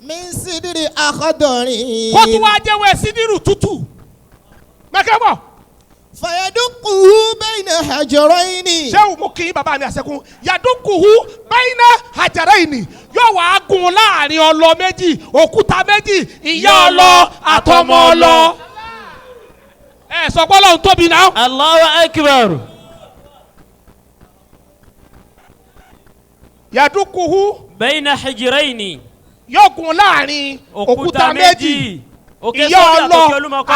S2: Min sídìrì àkọ́dọ̀rin.
S3: Kó tún wá jẹ́ ewé sídìrú tútù. Mẹ́kẹ́ bọ̀.
S2: Fàyàdúkùhù bẹ́ẹ̀nà hajaraini.
S3: Ṣé mo kí bàbá mi àṣẹkùn yàdúkùhù bẹ́ẹ̀nà hajaraini yóò wá gùn láàrin ọlọ méjì òkúta méjì ìyá ọlọ àtọmọ ọlọ. Ẹ sọ pé Ọlọ́run tóbi náà.
S1: Allahu akbar.
S3: Yàdúkùhù
S1: bẹ́ẹ̀nà hajaraini.
S3: Yóò gùn láàrin òkúta méjì ìyá ọlọ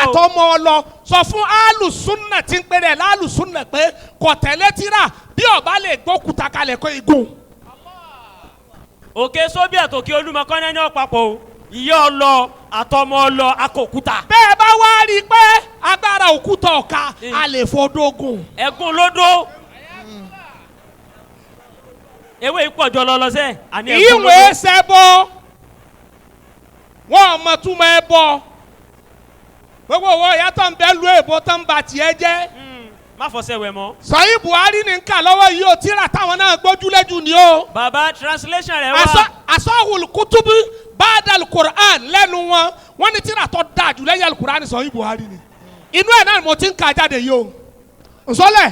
S3: àtọmọ ọlọ. Sọ fún alùsùnà tí ń pèrè lálùsùnà pé kò tẹ̀lé tírà bí ọba lè gbókúta kalẹ̀ kó igun.
S1: Òkè sóbì àtòkè olúmọkọ́ náà ní ọ̀pápọ̀ o ìyá ọlọ àtọmọ ọlọ akọ̀kúta.
S3: Bẹ́ẹ̀ bá wá rí i pé agbára òkúta ọ̀ka a lè fọdógùn.
S1: Ẹ̀gún lódó. Ewé ìpọ̀jọ lọ lọ́sẹ̀.
S3: Ìwé ṣẹbọ wọn ò mọ túmọ̀ ẹ bọ gbogbo owó ìyá tó ń bẹ lu èbó tó ń ba tiẹ̀ jẹ́.
S1: Má fọṣẹ wẹ̀ mọ́.
S3: Sọ̀yìn Buhari ní nǹkan lọ́wọ́ yìí o tíra táwọn náà gbójúlẹ́jù ni o.
S1: Bàbá translation rẹ̀ wá.
S3: Asọ́hùn kutubu ba'dal Qur'an lẹ́nu wọn wọ́n ní tíra tó dáa jù lẹ́yìn alukur'an Sọ̀yìn Buhari ni. Inú ẹ̀ náà mo ti ń ka jáde yìí o. Nsọ́lẹ̀.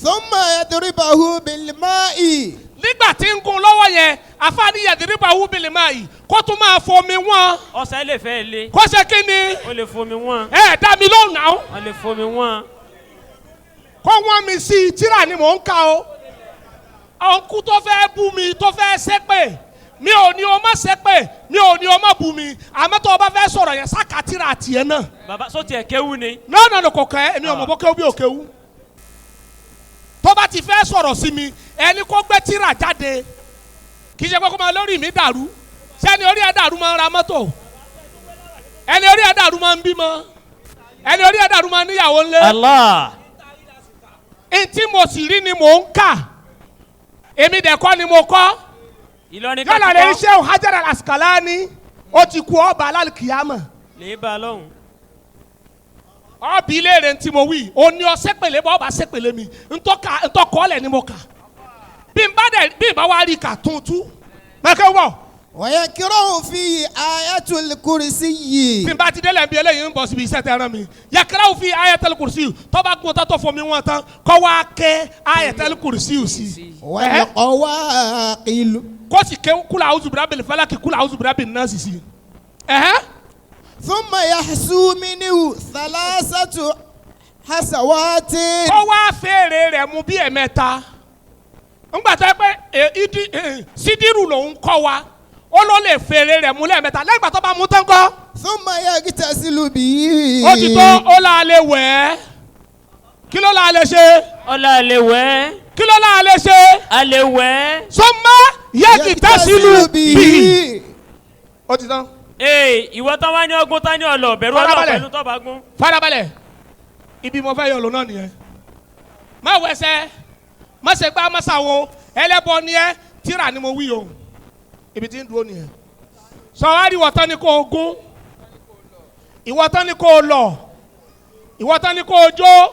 S2: Thumma yadribahu bil ma'i.
S3: Nígbà tí ń gun lọ́wọ́ yẹn àfáàní yadribahu bil ma'i kó tún máa fomi wọ́n.
S1: Ọ̀sẹ̀ lè fẹ́ le.
S3: Kó ṣe kí ni.
S1: O lè fomi wọ́n.
S3: Ẹ dá mi lóhùn náà.
S1: O lè fomi wọ́n.
S3: Kó wọ́n mi sí i tíra ni mò ń ka o. Ọ̀nkú tó fẹ́ bú mi tó fẹ́ ṣépè mi ò ní o má ṣépè mi ò ní o má bú mi àmọ́ tó o bá fẹ́ sọ̀rọ̀ yẹn sáka tíra tiẹ̀ náà.
S1: Bàbá sọ tiẹ̀ kéwú ni.
S3: Náà kò kẹ́ èmi ò mọ̀ bó kéwú bí ò kéwú. Tó bá ti fẹ́ sọ̀rọ̀ sí mi ẹni kó gbé tíra jáde kì í ṣe pé kó máa lórí mi dàrú sẹ́ni orí ẹ̀ dàrú máa ń ra mọ́tò ẹni orí ẹ̀ dàrú máa ń bímọ ẹni orí ẹ̀ dàrú máa ń níyàwó ńlé.
S1: Allah.
S3: Ntí mo sì rí ni mò ń kà èmi dẹ̀ kọ́ ni mo kọ́.
S1: Ìlọrin ká ti kọ́.
S3: Yálà lè ṣe Hajar al-Asqalani ó ti kú ọba alálìkìyàmọ̀.
S1: Lè bá a lọ́hùn.
S3: Ọbí léèrè ntí mo wí o ní ọ sépèlé bọ́ ọba sépèlé mi ntọ́kọ́lẹ̀ ni mo kà bí n bá dẹ̀ bí n bá wá rí kà tuntun mẹ́kẹ́ wọ̀.
S2: Wayakrahu fi ayatul kursiyyi.
S3: Bí n bá ti délẹ̀ bí eléyìí ń bọ̀ síbi iṣẹ́ tẹ ẹran mi yakrahu fi ayatul kursiyyi tọ́ba gun tọ́tọ̀ fún mi wọ́n tán kọ́ wá kẹ́ ayatul kursiyyi sí.
S2: Wal qawaqilu.
S3: Kó sì ké kúlà a'udhu birabbil falaki kúlà a'udhu birabbin nasi sí.
S2: Thumma yahsu minhu thalathatu hasawatin.
S3: Kó wá fèrè rẹ̀ mu bí ẹ̀mẹ́ta ńgbà tó yẹ pé sídìrú lòún kọ́ wa ó ló lè fèrè rẹ̀ mú lẹ́ẹ̀mẹ́ta lẹ́yìn ìgbà tó bá mú tán kọ́.
S2: Thumma yagtasilu bihi.
S3: Ó ti tó ó là lè wẹ̀ ẹ́ kí ló là lè ṣe.
S1: Ó là lè wẹ̀ ẹ́.
S3: Kí ló là lè ṣe.
S1: A lè wẹ̀ ẹ́.
S3: Thumma yagtasilu bihi. Ó ti tán.
S1: Ee ìwọ tán wá ní ọgbọ́n tán ní ọlọ bẹ̀rù ọlọ pẹ̀lú tọ́ba gún.
S3: Farabalẹ̀ ibi mo fẹ́ yọ lọ náà nìyẹn. Má wẹsẹ̀ má ṣe gbá má ṣàwo ẹlẹ́bọ ni ẹ tíra ni mo wí o ibi tí ń dúró nìyẹn. Sọ wá rí ìwọ tán ni kò gún ìwọ tán ni kò lọ ìwọ tán ni kò jó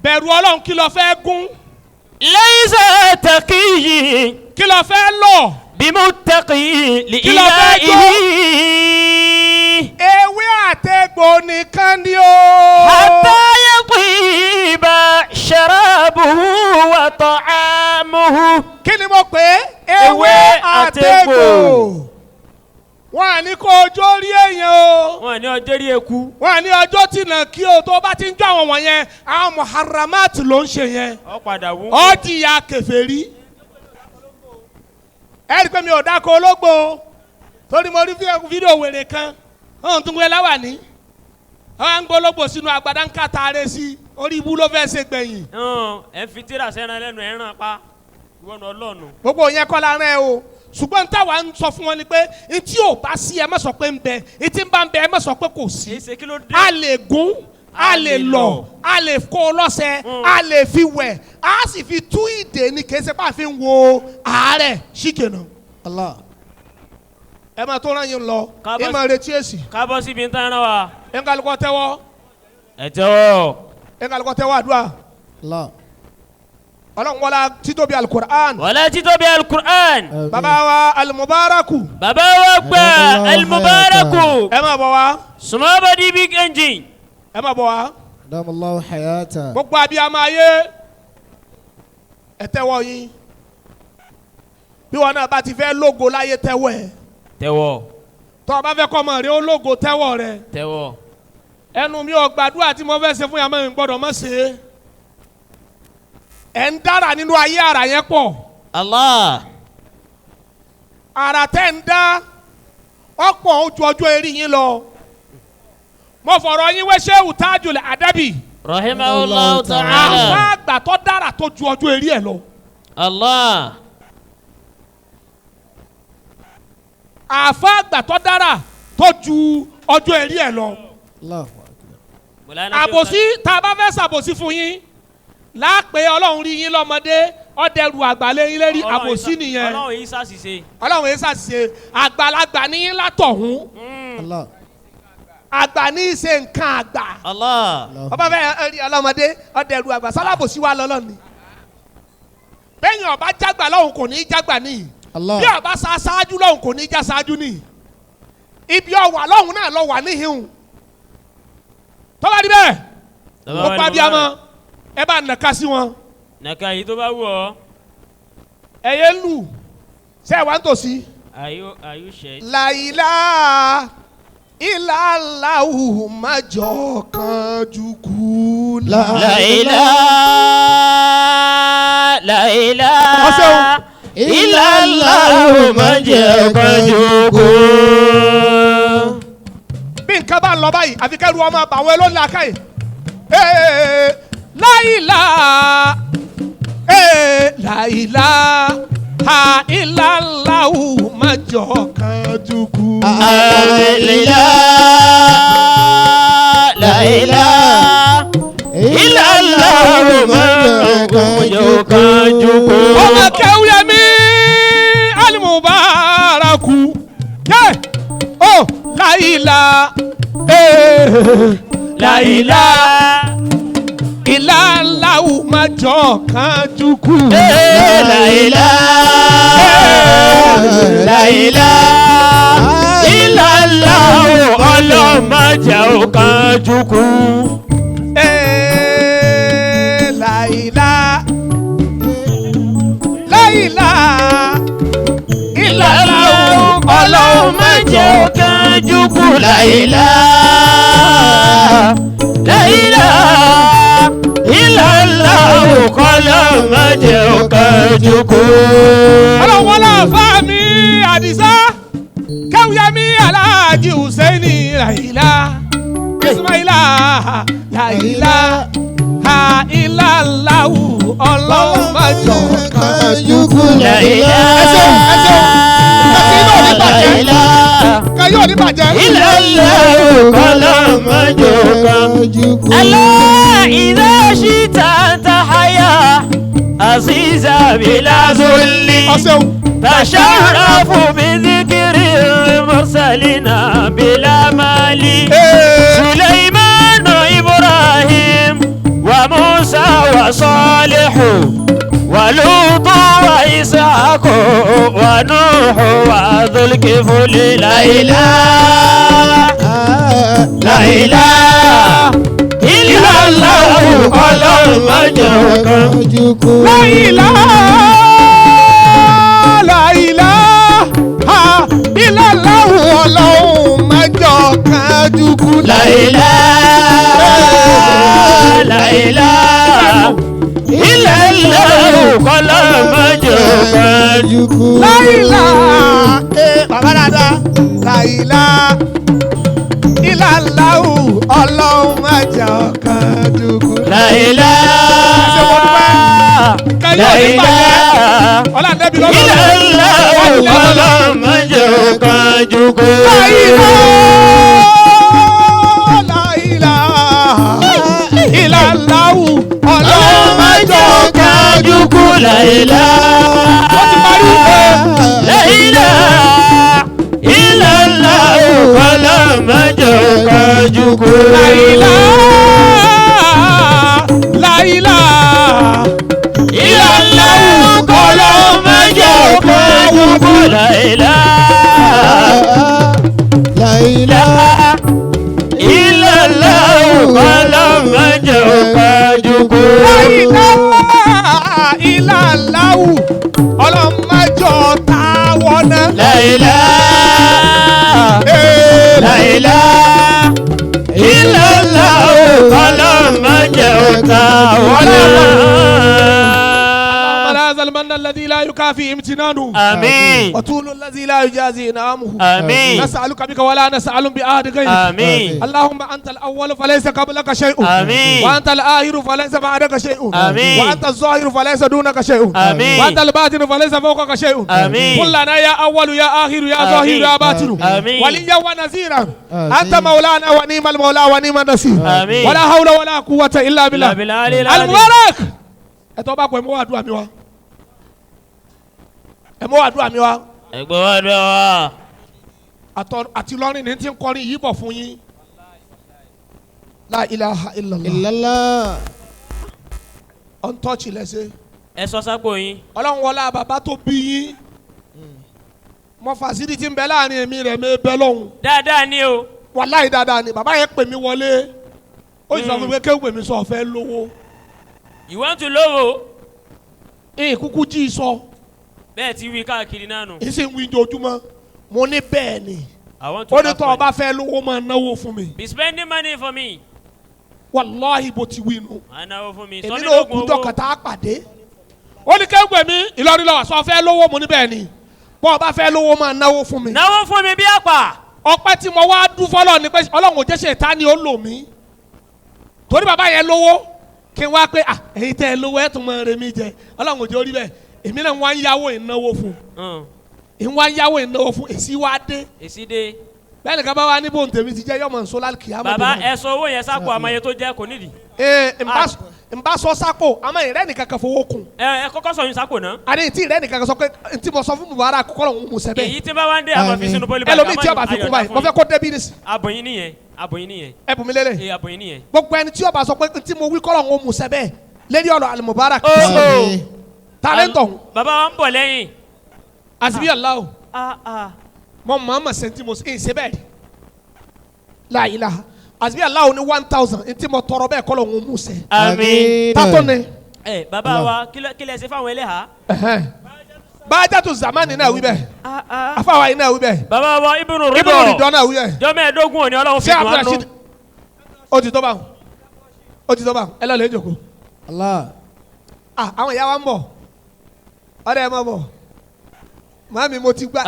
S3: bẹ̀rù Ọlọ́run kí lo fẹ́ gún.
S1: Laysa taqiyyi.
S3: Kí lo fẹ́ lọ.
S1: Bimuttaqi li
S3: Kí lo fẹ́ jó.
S1: ilahihi.
S3: Ewé àtẹ̀gbò nìkan ni o.
S1: Hatta yatiba sharabuhu wa ta'amuhu.
S3: Kí ni mo pè é? Ewé àtẹ̀gbò. Wọ́n à ní kó o jó rí èèyàn o.
S1: Wọ́n Wọ́n ní ọjọ́ rí eku.
S3: Wọ́n ní ọjọ́ tí nà kí o tó bá ti ń jó àwọn wọ̀nyẹn, àwọn muharramat ló ń ṣe yẹn.
S1: Ọ padà wú.
S3: Ó jìyà kèfèrí. Ẹ rí i pé mi ò dáko ológbò torí mo rí fídíò wèrè kan ọ̀hún tún gbé láwàní. Wọ́n á ń gbólógbò sínú agbada ń kàtà rẹ̀ sí orí ibú ló fẹ́ ṣe gbẹ̀yìn.
S1: Ẹ fi tíra sẹ́ran lẹ́nu ẹ̀ ràn pa ìwọ́n ọlọ́ọ̀nù.
S3: Gbogbo yẹn kọ́ la rán ẹ o, ṣùgbọ́n táwa ń sọ fún wọn ni pé etí ò bá sí ẹ má sọ pé ń bẹ, etí ń bá ń bẹ ẹ má sọ pé kò sí.
S1: Èsè kí ló dé?
S3: A lè gún, a lè lọ, a lè kó o lọ́sẹ̀, a lè fi wẹ̀, a sì fi tú ìdè ní kì í ṣe pé a fi ń wo àárẹ̀ ṣìkìnà.
S2: Allah.
S3: Ẹ máa tó rán yín lọ, ẹ máa retí èsì.
S1: Kábọ̀ síbi ń tán rán wa.
S3: Ẹ ń kálukọ́ tẹ́wọ́.
S1: Ẹ tẹ́wọ́.
S3: Ẹ ń kálukọ́ tẹ́wọ́ àdúrà.
S2: Allah.
S3: Ọlọ́run wọlá títóbi alukur'an.
S1: Wọlá títóbi alukur'an.
S3: Bàbá wa alimubaraku.
S1: Bàbá wa gba alimubaraku.
S3: Ẹ máa bọ̀ wá.
S1: Small body big engine.
S3: Ẹ máa bọ̀ wá.
S2: Adamallahu hayata.
S3: Gbogbo abiyamọ ayé ẹ tẹ́wọ́ yín. Bí wọn náà bá ti fẹ́ lógo láyé tẹ́wọ́ ẹ.
S1: Tẹ́wọ́.
S3: Tọ́ ọ bá fẹ́ kọ́ ọmọ rẹ ó lógo tẹ́wọ́ rẹ.
S1: Tẹ́wọ́.
S3: Ẹnu mi ò gbàdúrà tí mo fẹ́ ṣe fún yàrá mi gbọ́dọ̀ má ṣe é. Ẹ ń dára nínú ayé ara yẹn pọ̀.
S1: Allah.
S3: Ara tẹ́ ń dá ọ̀pọ̀ ojú ọjọ́ eré yín lọ. Mo fọ̀rọ̀ yín wé Shehu Tajul Adabi.
S1: Rahimahullahu ta'ala.
S3: Àfa àgbà tó dára tó ju ọjọ́ eré ẹ̀ lọ.
S1: Allah.
S3: Àfa àgbà tó dára tó ju ọjọ́ eré ẹ̀ lọ. Àbòsí tá a bá fẹ́ ṣàbòsí fún yín láàpẹ Ọlọ́run rí yín lọ́mọdé ọdẹrù àgbàlẹ̀ yín lérí àbòsí nìyẹn.
S1: Ọlọ́run yìí ṣàṣìṣe.
S3: Ọlọ́run yìí ṣàṣìṣe àgbàlagbà ní yín látọ̀hún.
S2: Allah.
S3: Àgbà ní í ṣe nǹkan àgbà.
S1: Allah.
S3: Ọba fẹ́ rí ọlọ́mọdé ọdẹrù àgbà sálábòsí wa lọ́lọ́ ni. Bẹ́ẹ̀ni ọba jágbà lọ́hùn kò ní í jágbà níyì. Bí ọba sa ṣáájú lọ́hùn kò ní í já ṣáájú níyì. Ibi ọwà lọ́hùn náà lọ wà níhìn. Tọ́ba rí bẹ́ẹ̀ ó pa bí a mọ́. Ẹ bá nàka sí wọn.
S1: Nàka yìí tó bá wù ọ́.
S3: Ẹyẹ ń lù ṣé ẹ wá ń tòsí.
S1: Are you sure?
S3: Làyílá ìlàláwù má jọ kanjú kú.
S1: Làyílá làyílá ìlàláwù má jọ kanjú kú.
S3: Bí nǹkan bá ń lọ báyìí àfi kẹ́rù ọmọ àbàwọ̀ ẹ ló ń la káyìí. Láìlá láìlá ha ìlàláwù má jọ kanjú kú.
S1: Láìlá láìlá ìlàláwù má jọ kanjú kú.
S3: Ọmọ Kẹ́wúyẹmí Alimubaraku yẹ ọ láìlá láìlá ìlàláwù má jọ kanjú kú.
S1: Láìlá láìlá ìlàláwù ọlọ́mọdé ò kanjú kú.
S3: Láìlá láìlá
S1: Ìlàláwù ọlọ́mọdé ò kanjú kú. Láìlá láìlá ìlàláwù ọlọ́mọdé ò kanjú kú.
S3: Ọlọ́wọ́n láfa mi Àdìsá Kẹ́wúyẹmí Aláàjì Hùsẹ́ìnì láìlá Ismaila láìlá ha ìlàláwù ọlọ́mọdé
S2: Kanjú kú.
S1: Láìlá
S3: Ẹ ṣeun, ẹ ṣeun.
S1: láìlá
S3: Kan yóò ní bàjẹ́.
S1: ìlàláwù ọlọ́mọdé ò
S2: Kanjú kú.
S1: ألا إذا شئت أنت حيا عزيزا بلا ذل
S3: Ọ̀ṣẹ́un.
S1: تشرف بذكر المرسلين بلا مال سليمان إبراهيم وموسى وصالح ولوط وإسحاق ونوح وذو الكفل لا إله لا إله إلا الله ọlọ́mọdé kan.
S2: Kanjú kú.
S3: Láìlá láìlá ha ìlàláwù ọlọ́run má jọ kan.
S2: kájú kú.
S1: La ilaha, la ilaha illallah kọ́lọ́run má jẹ́ ó kánjú kú.
S3: Láìlá bàbá dada láìlá ìlàláwù ọlọ́run má jẹ́ ó kánjú kú.
S1: La ilaha, la ilaha illallah kọ́lọ́run má jẹ́ ó kánjú kú.
S3: Láìlá láìlá ìlàláwù ọlọ́run má jẹ́ ó
S1: kánjú kú. La ilaha,
S3: Ó ti parí.
S1: la ilaha illallah kọ́lọ́run má jẹ́ ó kánjú kú.
S3: Láìlá láìlá
S1: Illallah kọ́lọ́run má jẹ́ ó kánjú kú. La ilaha.
S2: La ilaha
S1: Illallah kọ́lọ́run má jẹ́ ó kánjú kú.
S3: láìlá ìlàláwù ọlọ́run má jẹ́ ó táwọ́ náà.
S1: La ilaha, la ilaha illallah kọ́lọ́run má jẹ́ ó táwọ́ náà.
S3: هذا المن الذي لا يكافي امتنانه
S1: آمين
S3: وطول الذي لا يجازي انعامه
S1: آمين
S3: نسألك بك ولا نسأل بأحد غيرك
S1: آمين
S3: اللهم أنت الأول فليس قبلك شيء
S1: آمين
S3: وأنت الآخر فليس بعدك شيء
S1: آمين
S3: وأنت الظاهر فليس دونك شيء
S1: آمين
S3: وأنت الباطن فليس فوقك شيء
S1: آمين
S3: قل لنا يا أول يا آخر يا ظاهر يا باطن
S1: آمين
S3: وليا ونذيرا أنت مولانا ونعم المولى ونعم النصير
S1: آمين
S3: ولا حول ولا قوة إلا بالله المبارك ẹtọ́ bá kọ ẹ mọ́ àdúrà mi wá ẹ mọ́ àdúrà mi wá.
S1: Ẹgbẹ́ wa dùn wá.
S3: Àti lọ́rin ní ti ń kọrin yìí bọ̀ fún yín. La ilaha illallah.
S2: Illallah.
S3: Untouch lẹ́sẹ̀.
S1: Ẹ sọ sápò yín.
S3: Ọlọ́run wọlá bàbá tó bí yín. Mo fàṣírí ti ń bẹ láàrin èmi rẹ̀ mi bẹ lọ́hùn.
S1: Dáadáa ni o.
S3: Wàláhì dáadáa ni bàbá yẹn pè mí wọlé. Ó sì sọ fún mi pé kéwù mi sọ fẹ́ lówó.
S1: You want to lówó.
S3: Ee kúkú jí sọ.
S1: Bẹ́ẹ̀ ti wí káàkiri náà nù.
S3: Ìsìn wí ojoojúmọ́. Mo ní bẹ́ẹ̀ ni.
S1: I want to
S3: Ó ní
S1: have
S3: tọ́
S1: money.
S3: ọba fẹ́ lówó máa náwó fún mi.
S1: Be spending money for me.
S3: Wàláhì bó ti wí nu.
S1: Máa náwó fún mi.
S3: Èmi
S1: Sọ mí
S3: náà ó
S1: lóògùn
S3: kú
S1: owó.
S3: dọ́kàtà á pàdé. Ó ní kéwù mi Ìlọrin lọ́wọ́ sọ fẹ́ lówó mo ní bẹ́ẹ̀ ni. Bọ́ ọba fẹ́ lówó máa náwó fún mi.
S1: Náwó fún mi bí àpà.
S3: Ọpẹ́ tí mo wá dún fọ́lọ́ ni pé Ọlọ́run ò jẹ́ ṣètánì ó lò mí. Torí bàbá yẹn lówó kí n wá pé ah èyí tẹ́ ẹ lówó ẹ tún máa remi jẹ Ọlọ́run ò jẹ́ orí bẹ́ẹ̀. Èmi náà wá ń yáwó ìnáwó fún. Ń wá ń yáwó ìnáwó fún èsì wá dé.
S1: Èsì dé.
S3: Bẹ́ẹ̀ nìkan bá wá ní bóun tèmi ti jẹ́ yọmọ nsọ́lá kìámọ́.
S1: Bàbá ẹ sọ owó yẹn sápò àmọ́ iye tó jẹ́ kò nídìí.
S3: Ee n bá sọ sápò àmọ́ ìrẹ́ nìkan kan fowó kún.
S1: Ẹ kọ́kọ́ sọ yín sápò náà.
S3: Àní tí ìrẹ́ nìkan kan sọ pé ntí mo sọ fún Mubarak kọ́kọ́ lòun mú sẹ́bẹ̀.
S1: Èyí tí bá wá ń dé àmọ́ fi sínú pólí báyìí.
S3: Ẹlòmíì tí ó bá fi kún báyìí mo fẹ́ kó débi ní.
S1: Abòyín nìyẹn abòyín nìyẹn.
S3: Ẹ bùn mi lélẹ̀.
S1: Ee abòyín nìyẹn.
S3: Gbogbo ẹni tí ó bá sọ pé ntí mo wí kọ́ lòun mú sẹ́bẹ̀ lérí ọ̀rọ̀ Al-Mubarak. Talentọ̀.
S1: Bàbá wa ń bọ̀ lẹ́yìn.
S3: Àsìbí Allah. Mo mọ̀ ọ́n mọ̀ sẹ́ntì mo ṣe bẹ́ẹ̀. La ilaha. Àsìbí Allah ní 1000 ntí mo tọrọ bẹ́ẹ̀ kọ́ lòun mú sẹ́.
S1: Àmín.
S3: Tátó ni.
S1: Ẹ bàbá wa kí lẹ ṣe fáwọn ẹlẹ́hà.
S3: Bájàtú zamani náà wí bẹ́ẹ̀. Afáwa yìí náà wí bẹ́ẹ̀.
S1: Bàbá wa Ibnu Ridọ.
S3: Ibnu Ridọ náà wí bẹ́ẹ̀.
S1: Jọ́ mẹ́ẹ̀ẹ́dógún òní Ọlọ́run fi dùn án nú.
S3: Ó ti tọ́ bá wọn. Ó ti tọ́ bá wọn. Ẹ lọ lè jókòó.
S2: Allah.
S3: Àwọn ìyá wa ń bọ̀. Ọ̀rẹ́ ẹ máa bọ̀. Màámi mo ti gbá.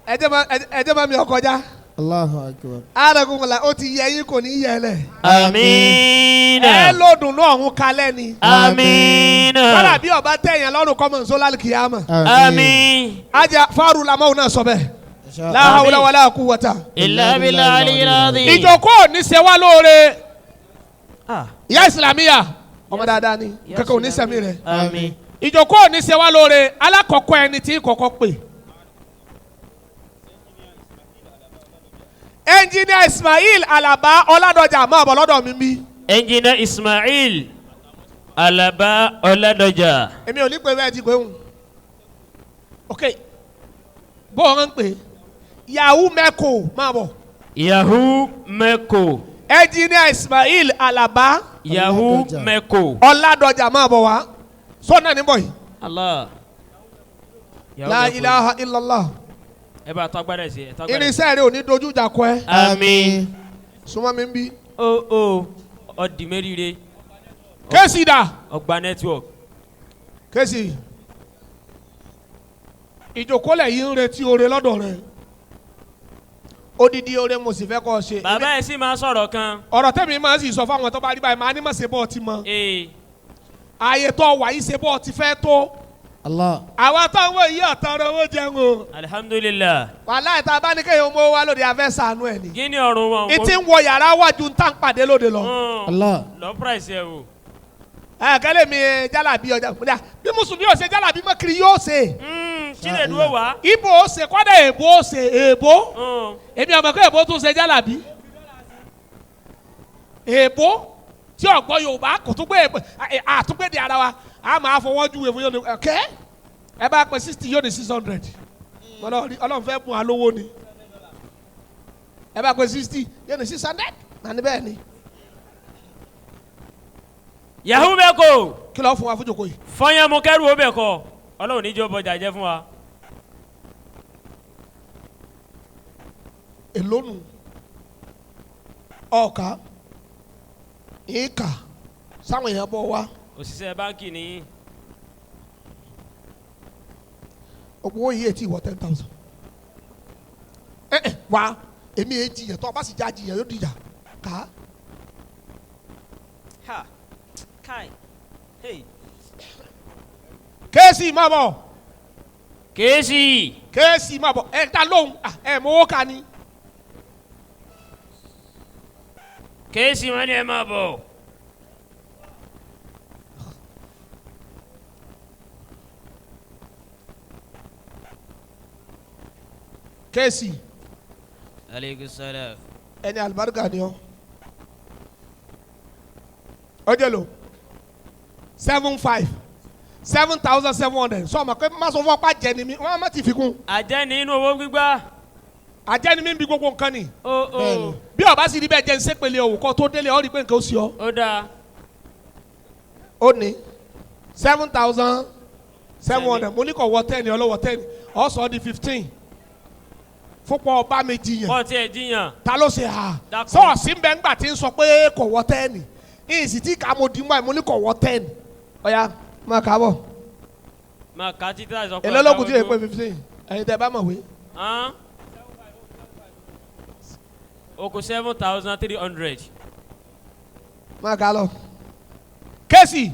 S3: Ẹ jẹ́ máa mi ọkọjá.
S2: Allahu akbar.
S3: Arákùnrin ó ti yẹ yín kò ní yẹ lẹ̀.
S1: Àmín.
S3: Ẹ lòdùn náà ọ̀hún kalẹ̀ ni.
S1: Àmín.
S3: Kọ́lá bí ọba tẹ̀yàn lọ́rùn kọ́mọ̀ nsọ́lá kìyàmà.
S1: Àmín.
S3: Ajá fáru lamọ́wò náà sọ bẹ́ẹ̀. La hawla wala quwwata.
S1: Illa billahi al-azim.
S3: Ìjókòó ní ṣe wá lóore. Ìyá Ìsìlámíyà ọmọ dáadáa ni kankan ò ní sẹ́mi rẹ̀.
S1: Àmín.
S3: Ìjókòó ní ṣe wá lóore alákọ̀ọ́kọ́ ẹni tí kọ́kọ́ pè. Engineer Ismail Alaba Ọládọjà máa bọ̀ lọ́dọ̀ mi bí.
S1: Engineer Ismail Alaba Ọládọjà.
S3: Èmi ò ní pè bẹ́ẹ̀ ti pé òun. Ok bó o ń pè Yahoo Meko máa bọ̀.
S1: Yahoo Meko.
S3: Engineer Ismail Alaba
S1: Yahoo Meko.
S3: Ọládọjà máa bọ̀ wá. Sọ́nà ní bọ̀ yìí.
S1: Allah.
S3: La ilaha illallah.
S1: Ẹ bá tọ́ agbára ẹ̀ sí ẹ tọ́ agbára ẹ̀ sí.
S3: Irinṣẹ́ rẹ ò ní dojú ìjà kọ ẹ.
S1: Àmín.
S3: Súnmọ́ mi ń bí.
S1: O ọdì mẹ́rìíre.
S3: Kéèsì dà.
S1: Ọgbà network.
S3: Kéèsì. Ìjókòólẹ̀ yìí ń retí oore lọ́dọ̀ rẹ̀. Odidi oore mo sì fẹ́ kọ́ ọ ṣe.
S1: Bàbá ẹ̀ sì máa sọ̀rọ̀ kan.
S3: Ọ̀rọ̀ tẹ́mi máa ń sì sọ fáwọn tó bá rí báyìí máa ní má ṣe bọ́ ọ ti mọ. Ààyè tó wà yìí ṣe bọ́ ọ ti fẹ́ tó.
S2: Allah.
S3: Àwa táwọn èyí ọ̀tọ̀rọ̀ owó jẹun o.
S1: Alhamdulillah.
S3: Wàláhì tá a bá ní kéèyàn mọ́ wá lóde afẹ́ sànú ẹ̀ ni.
S1: Gíní ọ̀run wọn.
S3: Ìtì ń wọ yàrá wájú ń tàn pàdé lóde lọ.
S2: Allah.
S1: Lọ price ẹ o.
S3: Ẹ kẹ́lẹ́ mi jálàbí ọjà bí mùsùlùmí ò ṣe jálàbí mọ́ kiri yóò ṣe.
S1: Chile dúró wá.
S3: Ibo ó ṣe kọ́dà èbó ó ṣe èbó. Èmi ọmọ kọ́ èbó tún ṣe jálàbí. Èbó tí ọ̀gbọ́ Yorùbá kò tún gbé àtúngbèdè ara wa a máa fọwọ́ ju èbó yóò ní ọ̀kẹ́ ẹ bá pẹ́ 60 yóò ní 600. Ọlọ́run fẹ́ bùn alówó ni. Ẹ bá pẹ́ 60 yóò ní 600 nàní bẹ́ẹ̀ ni.
S1: Yahoo bẹ́ẹ̀ kò.
S3: Kí ló fún wa fún jòkó yìí.
S1: Fọyín mu kẹ́rù ó bẹ̀ kọ́ Ọlọ́run níjó bọjà jẹ́ fún wa.
S3: Èlónù ọ̀ọ́ká ìkà sáwọn èèyàn bọ̀ wá.
S1: Òṣìṣẹ́ báńkì ni.
S3: Owó yìí ètí ìwọ 10,000. Ẹ wá èmi èyí jiyàn tó o bá sì já jiyàn yóò dìjà ká.
S1: Ha kai hey.
S3: Kéèsì má bọ̀.
S1: Kéèsì.
S3: Kéèsì má bọ̀ ẹ ta lóhùn ẹ mọ owó ká ni.
S1: Kéèsì wọn ni ẹ máa bọ̀.
S3: Kéèsì.
S1: Aleykum salaam.
S3: Ẹni alibarika ni ọ. Ọjọ́ lò 7,500 7,700 sọ ma pé má sọ fún ọ pa jẹ ni mi wọn má ti fi kún.
S1: Àjẹ́ ní inú owó gbígbá.
S3: Àjẹ́ ni mi ń bi gbogbo nǹkan ni.
S1: O.
S3: Bí ó bá sì rí bẹ́ẹ̀ jẹ́ ń sépele òwò kọ́ tó délé ọ rí pé nǹkan ó sì ọ.
S1: Ó dáa.
S3: Ó ní 7,700 mo ní kò wọ 10 ọlọ́wọ́ 10 ọ sọ di 15 fúnpọ̀ ọba mi jiyàn.
S1: Wọ́n ti ẹ̀ jiyàn.
S3: Ta ló ṣe ha sọ́ọ̀sì ń bẹ ńgbà tí ń sọ pé kò wọ 10 ìsì tí kà mo dì mọ́ ẹ̀ mo ní kò wọ 10 ọ̀ya máa kà á bọ̀.
S1: Máa kà á títí láti sọ pé.
S3: Èló lókun tí yẹ pé 15 ẹ̀yin tẹ́ bá mọ̀ wé.
S1: O kù 7,300.
S3: Máa kà á lọ. Kéèsì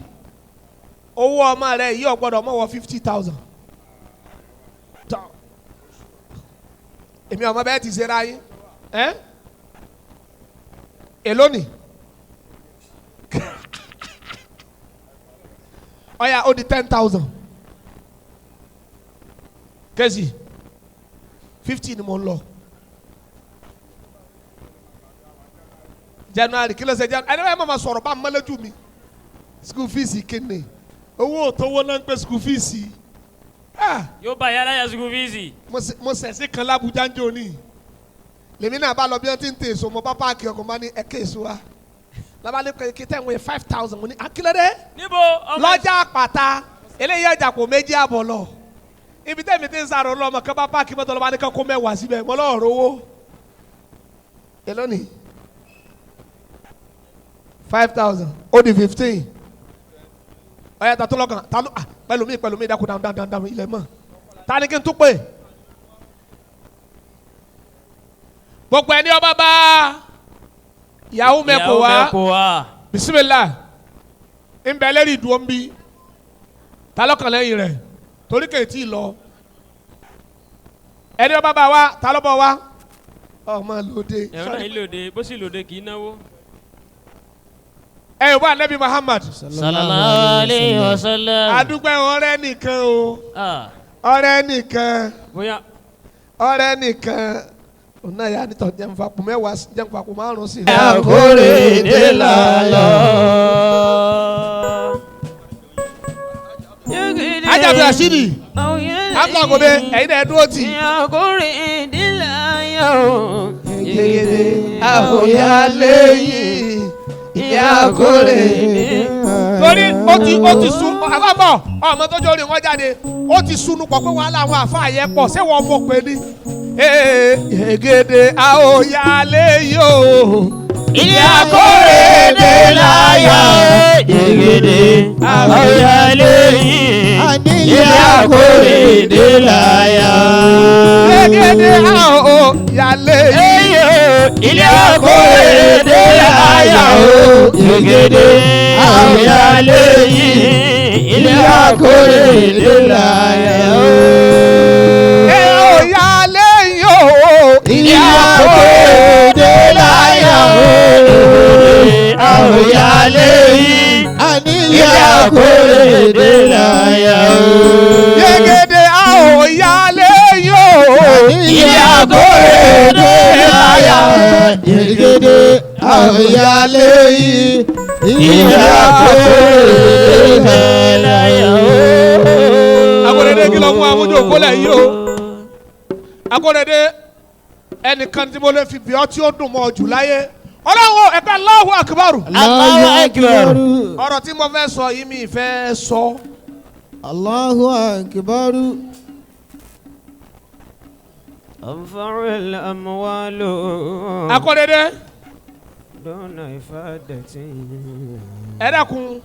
S3: owó ọmọ rẹ yìí ò gbọ́dọ̀ mọ̀ wọ 50,000. Èmi ọmọ bẹ́ẹ̀ ti ṣe ra yín. Èló ni? Ọ̀ya ó di 10,000. Kéèsì 50 ni mo ń lọ. January kí ló ṣe January ẹni báyìí mo sọ̀rọ̀ bá mọ́lẹ́jù mi. School fees kéne owó òtówó náà ń pè school fees.
S1: Yóò bá yàrá yà school fees.
S3: Mo sẹ̀sìn kan l'Abuja ń jò ní. Lèmi náà bá lọ bí wọ́n ti ń tẹ èso mo bá páàkì ọkọ̀ bá ní ẹ̀kẹ́ èso wa. Labalẹ̀ kí tẹ̀ ń wẹ̀ 5,000 mo ní akílódé.
S1: Níbo ọmọ
S3: lọ́jà àpáta eléyìí ọjà kò méjì àbọ̀ lọ. Ibi tẹ̀mí ti ń sàrò lọ́mọ kí wọ́n bá páàkì mọ́tò lọ́ba ní kí wọ́n kó mẹ́wàá síbẹ̀ mo lọ́ọ̀ rówó. Èló ni? 5,000 ó di 15. Ọ̀yà tàtó lọ́kàn tàló pẹ̀lú mi dákú dáhùn ilẹ̀ mọ̀. Ta ni kí n tún pè? Gbogbo ẹni ọba bá Yahoo mẹ́kọ̀ wá bisimilá nbẹ lẹ́rìí dùn bí ta lọ́kàn lẹ́yìn rẹ̀ torí kè tí ì lọ. Ẹni ọba bá wa ta lọ́bọ̀ wa ọmọ lòde.
S1: Ẹ̀rọ ìlòde bó sì lòde kì í náwó.
S3: Ẹ wá Nabi Muhammad.
S1: Sallallahu alayhi wa sallam.
S3: Adúpẹ́ ọ̀rẹ́ nìkan o. Ọ̀rẹ́ nìkan. Ọ̀rẹ́ nìkan. Ọ̀nà yà ni tọ̀ jẹunfàpọ̀ mẹ́wàá jẹunfàpọ̀ márùn-ún sí.
S2: Àkórè dé lálọ́.
S3: Ajabi Rasidi. Abdul Agobe ẹ̀yin náà dúró tì.
S1: Àkórè dé láyọ̀.
S2: Yegede àbòyá lẹ́yìn ìyá àkórè.
S3: Torí ó ti sun àbábọ̀ ọmọ tó jórí wọn jáde ó ti sunu pọ̀ pé wàhálà àwọn àfáà yẹn pọ̀ ṣé wọ́n mọ̀ pé ní. Yegede àbòyá lẹ́yìn o.
S1: Ilé Akóredé láyà jẹgẹdẹ àwòyálé yìí. Ilé Akóredé láyà.
S3: Jẹgẹdẹ àwòyálé yìí.
S1: Ilé Akóredé láyà o jẹgẹdẹ àwòyálé yìí. Ilé Akóredé láyà o.
S3: Àwòyálé yìí o.
S2: Ilé Akóredé láyà o.
S1: Àwòyálé yìí.
S2: Ilé Akóredé láyà o.
S3: Jẹgẹdẹ àwòyálé yìí o.
S2: Ilé Akóredé láyà o. Jẹgẹdẹ àwòyálé yìí. Ilé Akóredé láyà o.
S3: Akóredé kí ló mú amójú òkólẹ̀ yìí o. Akóredé ẹnìkan tí mo lè fi bí ọ tí ó dùn mọ́ jù láyé. Ọlọ́run ẹ̀ka Allahu Akbar.
S1: Allahu Akbar.
S3: Ọ̀rọ̀ tí mo fẹ́ sọ yìí mi fẹ́ sọ.
S2: Allahu Akbar.
S1: أنفع الأموال
S3: Akóredé
S1: دون إفادة
S3: ẹ dákun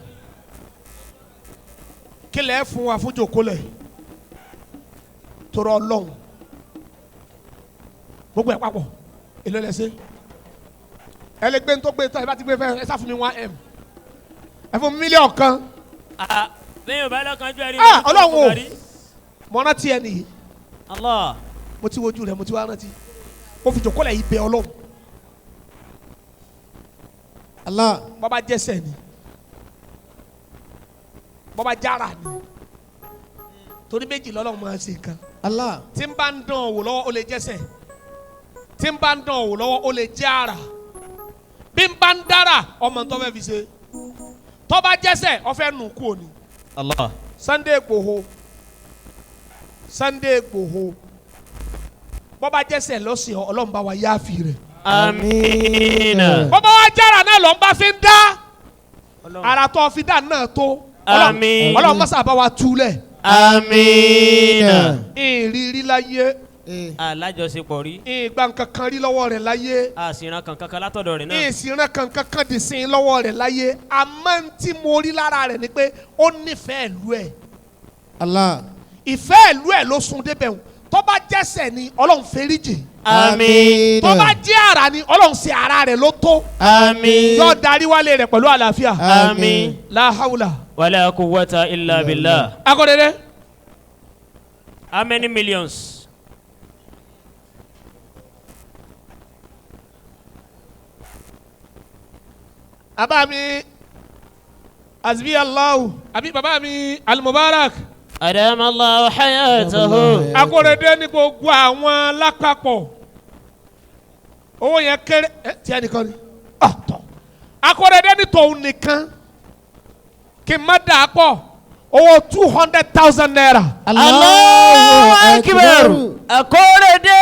S3: kí lẹ́ fún wa fún jòkólẹ̀ torọ Ọlọ́run gbogbo ẹ̀ papọ̀ èló lẹ ṣe ẹ lè gbé ní tó gbé tán ẹ bá ti gbé fẹ́ ẹ sá fún mi 1M ẹ fún mi 1 million.
S4: Bẹ́ẹ̀ ò bá lọ́kànjú ẹ̀rí.
S3: Ah, Ọlọ́run o. Mo rántí ẹ nìyí.
S4: Allah.
S3: Mo ti wojú rẹ mo ti wá rántí mo fi jòkólẹ̀ yìí bẹ Ọlọ́run.
S2: Allah.
S3: Bọ́ba jẹ́sẹ̀ ni bọ́ba jára ni torí méjì lọ́lọ́run máa ń ṣe nǹkan.
S2: Allah.
S3: Tí n bá ń dán wò lọ́wọ́ ó lè jẹ́sẹ̀ tí n bá ń dán wò lọ́wọ́ ó lè jẹ́ ara bí n bá ń dára ọmọ tó fẹ́ fi ṣe tó bá jẹ́sẹ̀ ó fẹ́ nù kú òní.
S4: Allah.
S3: Sunday Igboho Sunday Igboho bọ́ba jẹ́sẹ̀ lọ́sẹ̀ Ọlọ́run bá wa yáàfin rẹ̀.
S4: Àmín.
S3: Bọ́ba wa jára náà lọ́n bá fi ń dá ara tó fi dá náà tó.
S4: Àmín.
S3: Ọlọ́run mọ́sá bá wa túlẹ̀.
S4: Àmín.
S3: Ìrírí láyé.
S4: Alájọṣepọ̀ rí.
S3: Ìgbà nǹkan kan rí lọ́wọ́ rẹ̀ láyé.
S4: Àṣìràn kankan kan látọ̀dọ̀ rẹ̀ náà.
S3: Ìsìnrán kankan kan dì sí lọ́wọ́ rẹ̀ láyé. Àmọ́ n tí mo rí lára rẹ̀ ni pé ó nífẹ̀ẹ́ ìlú ẹ̀.
S2: Allah.
S3: Ìfẹ́ ìlú ẹ̀ ló sun débẹ̀ wò. Tó bá jẹ́sẹ̀ ni Ọlọ́run feríjì.
S4: Àmín.
S3: Tó bá jẹ́ ara ni Ọlọ́run ṣe ara rẹ̀ ló tó.
S4: Àmín.
S3: Yóò darí wálé rẹ̀ pẹ̀lú àlàáfíà.
S4: Àmín.
S3: La hawla.
S4: Wala quwwata illa billah.
S3: Akọ́dẹ́dẹ́.
S4: How many millions?
S3: Bàbá mi Azbi Allahu àbí bàbá mi Al-Mubarak.
S4: Adama Allahu hayatahu.
S3: Akọ́dẹ́dẹ́ ní gbogbo àwọn lápapọ̀. Owó yẹn kéré ẹ tiẹ̀ nìkan ni. Ọ̀tọ̀. Akọ́dẹ́dẹ́ ní tòun nìkan. Kí n má dà á pọ̀. Owó 200,000 naira.
S1: Allahu Akbar.
S4: Akóredé.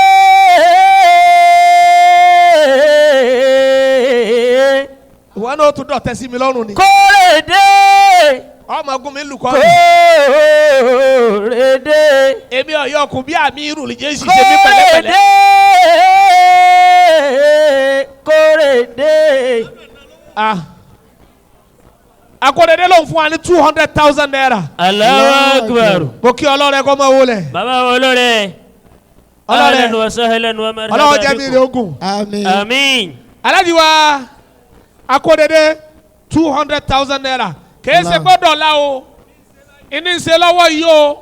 S3: Ìwọ náà tún dọ̀tẹ́ sí mi lọ́rùn ni.
S4: Kórèdé.
S3: Ọmọ ogun mi lù kọ́ mi.
S4: Kórèdé.
S3: Èmi ọ̀yọ́ kù bí àmì irú lè jẹ́ ṣiṣẹ́ mi pẹ̀lẹ́pẹ̀lẹ́.
S4: Kórèdé. Kórèdé.
S3: Ah. Akọ́dẹ́dẹ́ ló ń fún wa ní 200,000 naira.
S4: Allahu Akbar.
S3: Mo kí ọlọ́rẹ́ kọ́ máa wọlé.
S4: Bàbá wo lóore.
S3: Ọlọ́rẹ́.
S4: Ahlan wa sahlan wa marhaban.
S3: Ọlọ́wọ́ jẹ́ mi rè ogun.
S2: Àmín.
S4: Àmín.
S3: Aláàjì wa Akọ́dẹ́dẹ́ 200,000 naira. Kìí ṣe gbọ́dọ̀ la o. Ìní ń ṣe lọ́wọ́ yìí o.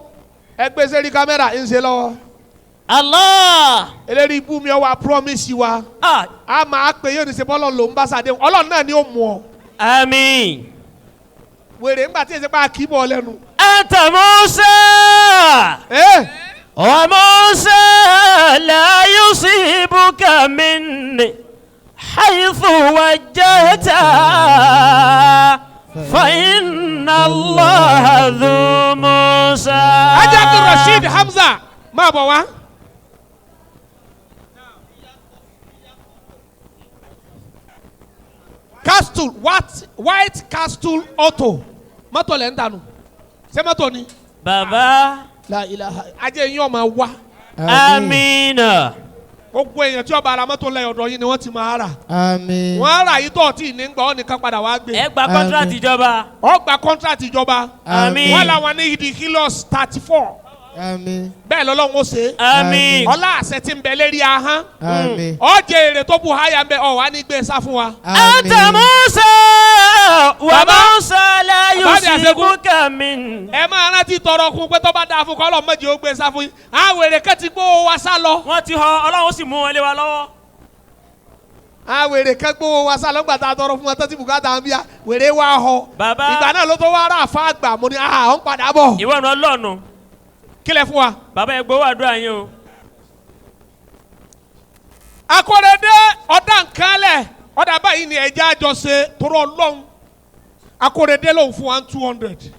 S3: Ẹ gbé sẹ́rí kámẹ́rà ń ṣe lọ́wọ́.
S4: Allah.
S3: Eléyìí ibú mi ọwọ́ a promise wa.
S4: Ah.
S3: A máa pè yóò ní ṣe bọ́lọ̀ ló ń bá sàdé. Ọlọ́run náà ni ó mú ọ.
S4: Àmín.
S3: Wèrè ńgbà tí èsì pa kì í bọ̀ lẹ́nu.
S4: Anta Musa. Wa Musa la yusibuka minni haythu wajjahta fa inna Allaha dhu Musa.
S3: Ajá Abdul Rasheed Hamza máa bọ̀ wá. Castle White Castle Auto mọ́tò lẹ́ ń dànù ṣé mọ́tò ni.
S4: Bàbá.
S3: La ilaha ajé yín ọmọ wa.
S4: Amina.
S3: Gbogbo èèyàn tí ó bá ra mọ́tò lẹ́yìn ọ̀dọ̀ yín ni wọ́n ti máa rà.
S2: Àmín.
S3: Wọ́n á rà yìí tó ọtí ní gbọ́ nìkan padà wá gbé.
S4: Ẹ gba kọ́ńtrátì ìjọba.
S3: Ó gba kọ́ńtrátì ìjọba.
S4: Àmín.
S3: Wọ́n làwọn ní ìdí kilos 34.
S2: Àmín.
S3: Bẹ́ẹ̀ lọ́lọ́run ó ṣe é.
S4: Àmín.
S3: Ọlá àṣẹ ti ń bẹ lérí ahọ́n.
S2: Àmín.
S3: Ó jẹ èrè tó bu háyà ń bẹ ọ̀ wá ní gbé sá fún wa.
S4: Anta Musa wa
S3: Baba.
S4: Musa la
S3: Baba mi àṣekú.
S4: yusibuka min.
S3: Ẹ máa rántí tọrọ kún pé tó bá dáa fún kọ́lọ́ méje ó gbé sá fún yín. Àwọn èrè kan ti gbówó wa sá lọ.
S4: Wọ́n ti họ Ọlọ́run sì mú wọn lé wa lọ́wọ́.
S3: Àwọn èrè kan gbówó wa sá lọ gbà tá a tọrọ fún wọn tó ti bùkátà ń bíyà wèrè wa họ.
S4: Baba.
S3: Ìgbà náà ló tó wá rà fá àgbà mo ní à ń padà bọ̀.
S4: Ìwọ ọ̀nà ọlọ́ọ̀nù.
S3: Kílẹ̀ fún wa.
S4: Bàbá ẹ gbowó àdúrà yín o.
S3: Akóredé ọ̀dà nǹkan lẹ̀ ọ̀dà báyìí ni ẹja àjọṣe torọ Ọlọ́run. Akóredé lòun fún wa 200.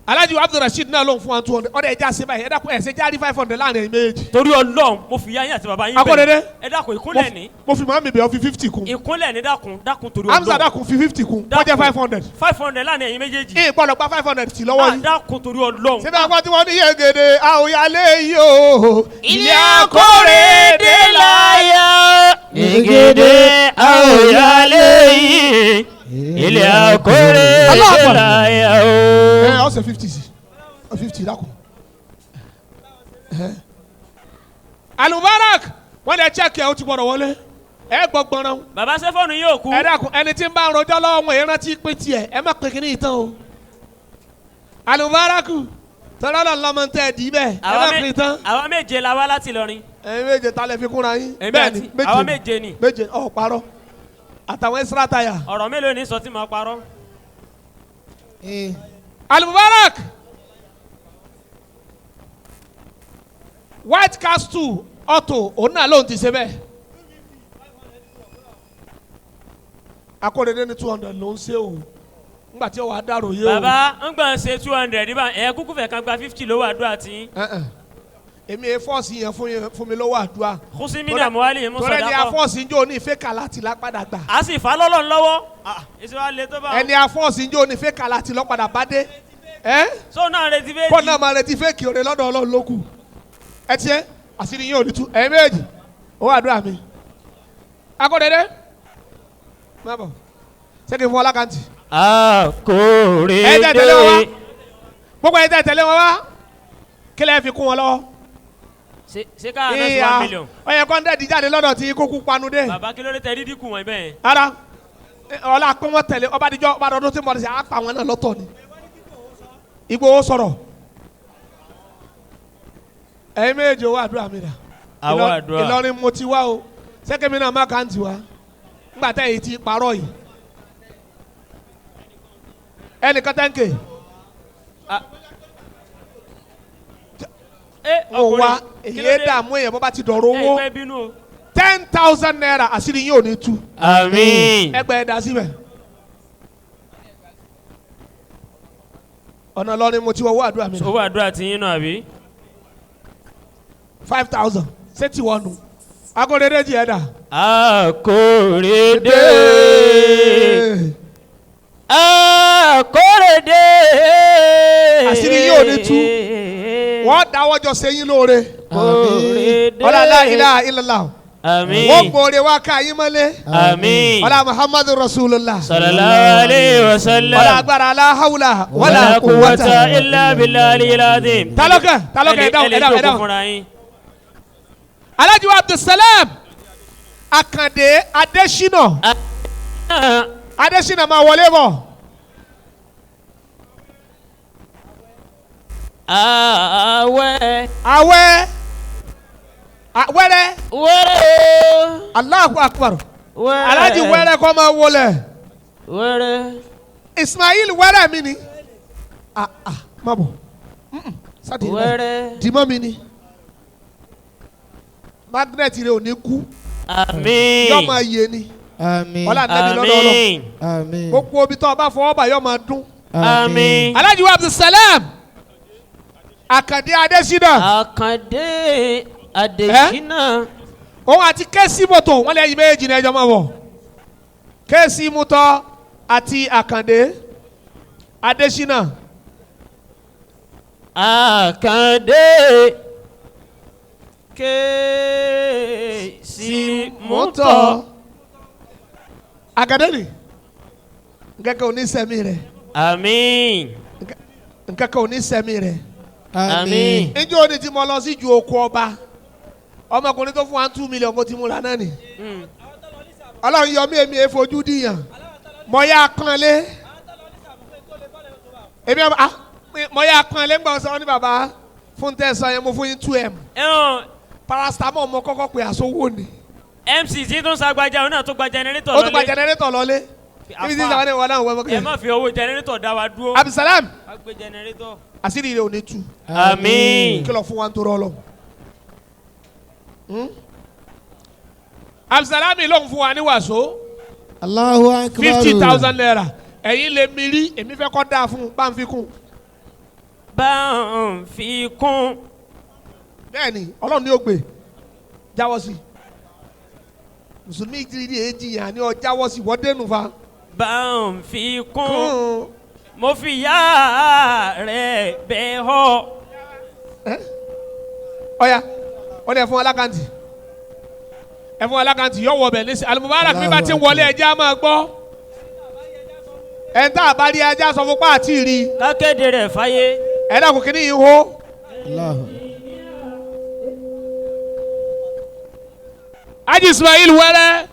S3: Alhaji Abdulrasheed náà lòun fún wa 200. Ọ̀dà ẹja ṣe báyìí ẹ dákun ẹ̀ ṣe jáde 500 láàrin ẹ̀yin méjì.
S4: Torí Ọlọ́run mo fi yá yín àti bàbá yín bẹ̀.
S3: Akóredé.
S4: Ẹ dákun ìkúnlẹ̀ ní.
S3: Mo fi màmí bẹ̀ ọ́ fi 50 kún.
S4: Ìkúnlẹ̀ ní dákun dákun torí
S3: Hamza
S4: Ọlọ́run.
S3: dákun fi 50 kún kó jẹ́ 500.
S4: 500 láàrin ẹ̀yin méjèèjì.
S3: Ìyẹn gbọ́dọ̀ gba 500 tì lọ́wọ́
S4: Ah,
S3: yìí.
S4: dákun torí Ọlọ́run.
S3: Síbẹ̀ àgbà tí wọ́n ní yegede àwòyálé yìí o. Ilé Akóredé
S4: láyà. Ìgèdè àwòyálé yìí. Ilé Akóredé
S3: Allahu Akbar.
S4: láyà o.
S3: Ẹ ọ̀sẹ̀ 50 sí 50 dákun. Alubarak wọ́n lè check ẹ̀ ó ti gbọ́dọ̀ wọlé ẹ gbọ́ gbọ́nrán.
S4: Bàbá ṣé fóònù yóò kú.
S3: Ẹ dákun ẹni tí ń bá rojọ́ lọ́wọ́ wọn èèyàn rántí pé tiẹ̀ ẹ má pè kíní ìtàn o. Alubaraku tọ́lá lọ́n lọ́mọ tẹ́ ẹ dì í bẹ́ẹ̀ ẹ má pè tán.
S4: Àwa méje la wá láti Ìlọrin.
S3: Ẹ̀yin méje ta lẹ fi kúnra yín.
S4: Èmi
S3: Bẹ́ẹ̀ni
S4: àti àwa méje ni.
S3: méje ọ̀ parọ́ àtàwọn extra tire.
S4: Ọ̀rọ̀ mélòó ni sọ tí mo parọ́.
S3: Alubarak White Castle Auto òun náà lóun ti ṣe bẹ́ẹ̀. Akóredé ní 200 ló ń ṣe o ngbà tí ó wàá dàrò yé o.
S4: Bàbá ń gbọ́n ṣe 200 bá ẹ kúkú fẹ̀ kan gba 50 lówó àdúrà tí.
S3: Èmi ẹ fọ́ọ̀sì yẹn fún mi lọ́wọ́ àdúrà.
S4: Kùsì mí nà mọ́wálì yẹn mú
S3: Torí ẹni
S4: sọ̀dá kọ́.
S3: afọ́ọ̀sì ń jó ní ìfẹ́ kàlá ti lápadà gbà.
S4: A sì fà lọ́lọ́ lọ́wọ́. Èsì wa le tó bá.
S3: Ẹni afọ́ọ̀sì ń jó ní ìfẹ́ kàlá ti lọ́padà bá dé. Ẹ́
S4: Sọ náà retí fẹ́
S3: kọ́ náà máa retí fẹ́ẹ̀kì òde lọ́dọ̀ Ọlọ́run ló kù. Ẹ tiẹ́ àṣírí yín ò ní tú ẹ̀yin méjì ó àdúrà mi. Akóredé má bọ̀ ṣé kí n fún ọ lákàntì.
S4: Akóredé.
S3: Ẹ jẹ́ tẹ̀lé wọn wá gbogbo ẹ jẹ́ tẹ̀lé wọn wá kí lẹ́ fi kún wọn lọ́wọ́.
S4: Ṣé ká náà sí 1 million.
S3: Ó yẹ kọ́ńdẹ̀ẹ́dì jáde lọ́dọ̀ tí kúkú panu dé.
S4: Bàbá kí ló dé tẹ dídí kù wọ́n bẹ́ẹ̀.
S3: Ara ọlá pé wọ́n tẹ̀lé ọba àdìjọ́ ọba àdọ́dún tí mo ṣe àpà wọn náà lọ́tọ̀ ni. Ìgbòho sọ̀rọ̀ ẹ̀yin méjì owó àdúrà mi dà.
S4: Àwọn àdúrà.
S3: Ìlọrin mo ti wá o sẹ́kẹ̀mí náà má kàǹtì wá ńgbà tẹ́ èyí ti parọ́ yìí. Ẹnìkan tẹ́ǹkì. Mo wá èyí dààmú èèyàn bó bá ti dọ̀rọ̀ owó
S4: Ẹ bínú o.
S3: 10,000 naira àṣírí yín ò ní tú.
S4: Àmín.
S3: Ẹgbẹ́ ẹ̀dá síbẹ̀. Ọ̀nà Ìlọrin mo ti wọ owó àdúrà mi.
S4: Owó àdúrà ti yín náà àbí.
S3: 5,000 ṣé tiwọ́ nu Akóredé jì ẹ̀dá.
S4: Akóredé. Akóredé.
S3: Àṣírí yín ò ní tú. Wọ́n dáwọ́ jọ ṣe yín lóore.
S4: Akóredé.
S3: Ọlá la ilaha illallah.
S4: Àmín.
S3: Wọ́n gbòòrè wá ká yín mọ́lé.
S4: Àmín.
S3: Ọlá Muhammadu Rasulullah.
S4: Sallallahu alayhi wa sallam.
S3: Ọlá agbára la hawla wala
S4: Wala
S3: quwwata.
S4: quwwata illa billahi al-azim.
S3: Talọ́kẹ̀ talọ́kẹ̀ ẹ̀dáwọ̀
S4: Ẹ lè
S3: ẹ̀dáwọ̀
S4: jókòó
S3: ẹ̀dáwọ̀.
S4: fúnra yín.
S3: Alhaji Abdulsalam Akande Adesina Adesina máa wọlé bọ̀.
S4: Àwẹ̀.
S3: Àwẹ̀ wẹ́rẹ́.
S4: Wẹ́rẹ́.
S3: Allahu Akbar.
S4: Wẹ́rẹ́.
S3: Alhaji wẹ́rẹ́ kọ́ máa wọlé.
S4: Wẹ́rẹ́.
S3: Ismail wẹ́rẹ́ mi ni. Ah ah má bọ̀. Sáà
S4: Wẹ́rẹ́.
S3: dìmọ́ mi ni. Magnet rẹ ò ní kú.
S4: Àmín.
S3: Yọ máa yé ni.
S2: Àmín.
S3: Ọlá nẹ́bí lọ́dọ̀ Ọlọ́run.
S4: Àmín.
S2: Àmín.
S3: Gbogbo omi tó o bá fọwọ́ bà yọ máa dún.
S4: Àmín.
S3: Alhaji wa Abdulsalam Akande Adesina.
S4: Akande Adesina.
S3: Òun àti Kẹ́sì mọ́tò wọ́n lé ẹyin méjì ní ẹjọ́ máa wọ̀. Kẹ́sì mọ́tò àti Akande Adesina.
S4: Akande.
S3: Mọ́tọ̀. Àgàdẹ́nì nkankan ò ní sẹ́mi rẹ̀.
S4: Àmín.
S3: Nkankan ò ní sẹ́mi rẹ̀.
S4: Àmín.
S3: Njẹ́ òní tí mo lọ sí ju oko ọba ọmọkùnrin tó fún wa 2 million mo ti múra náà ni. Ọlọ́run yọ mí èmi èfojú dìyàn mọ yá kanlé èmi mọ yá kanlé ńgbà sọ ní bàbá fún tẹ̀sán yẹn mo fún yín 2M paracetamol mo kọ́kọ́ pè àsowó ni.
S4: MC tí tó ń sagbajà òun náà tó gba jẹnẹrétọ̀ lọlé.
S3: Ó tó gba jẹnẹrétọ̀ lọlé. Ibi tí sàwọn ẹ̀wọ̀n náà wọ́n mọ̀ kí.
S4: Ẹ má fi owó jẹnẹrétọ̀ dá wa dúró.
S3: Abdulsalam.
S4: Wá gbé jẹnẹrétọ̀.
S3: Àṣírí rẹ̀ ò ní tú.
S4: Àmín.
S3: Kí lọ fún wa ń torọ lọ. Abdulsalam ló ń fún wa ní wàsó.
S2: Allahu akbar.
S3: 50,000 naira. Ẹ̀yin lè mi rí èmi fẹ́ kọ́ dáa fún bá ń fi kún.
S4: Bá ń fi kún.
S3: Bẹ́ẹ̀ni Ọlọ́run ni ó gbé jáwọ́ sí mùsùlùmí jírí èjì yàn ni ọ jáwọ́ sí wọ́n dénú fa.
S4: Bá ń fi kún mo fi yá rẹ̀ bẹ́ẹ̀ họ.
S3: Ọ̀ya wọ́n ní ẹ fún alákàntì ẹ fún alákàntì yọ wọ bẹ̀ ní sẹ́ Al-Mubarak bí bá ti ń wọlé ẹjẹ́ á máa gbọ́ ẹ̀ ń tá a bá rí ẹjẹ́ á sọ fún pa àti rí.
S4: Kákéde rẹ̀ fáyé.
S3: Ẹ dàkún kínní yìí hó. Haji Ismail wẹ́rẹ́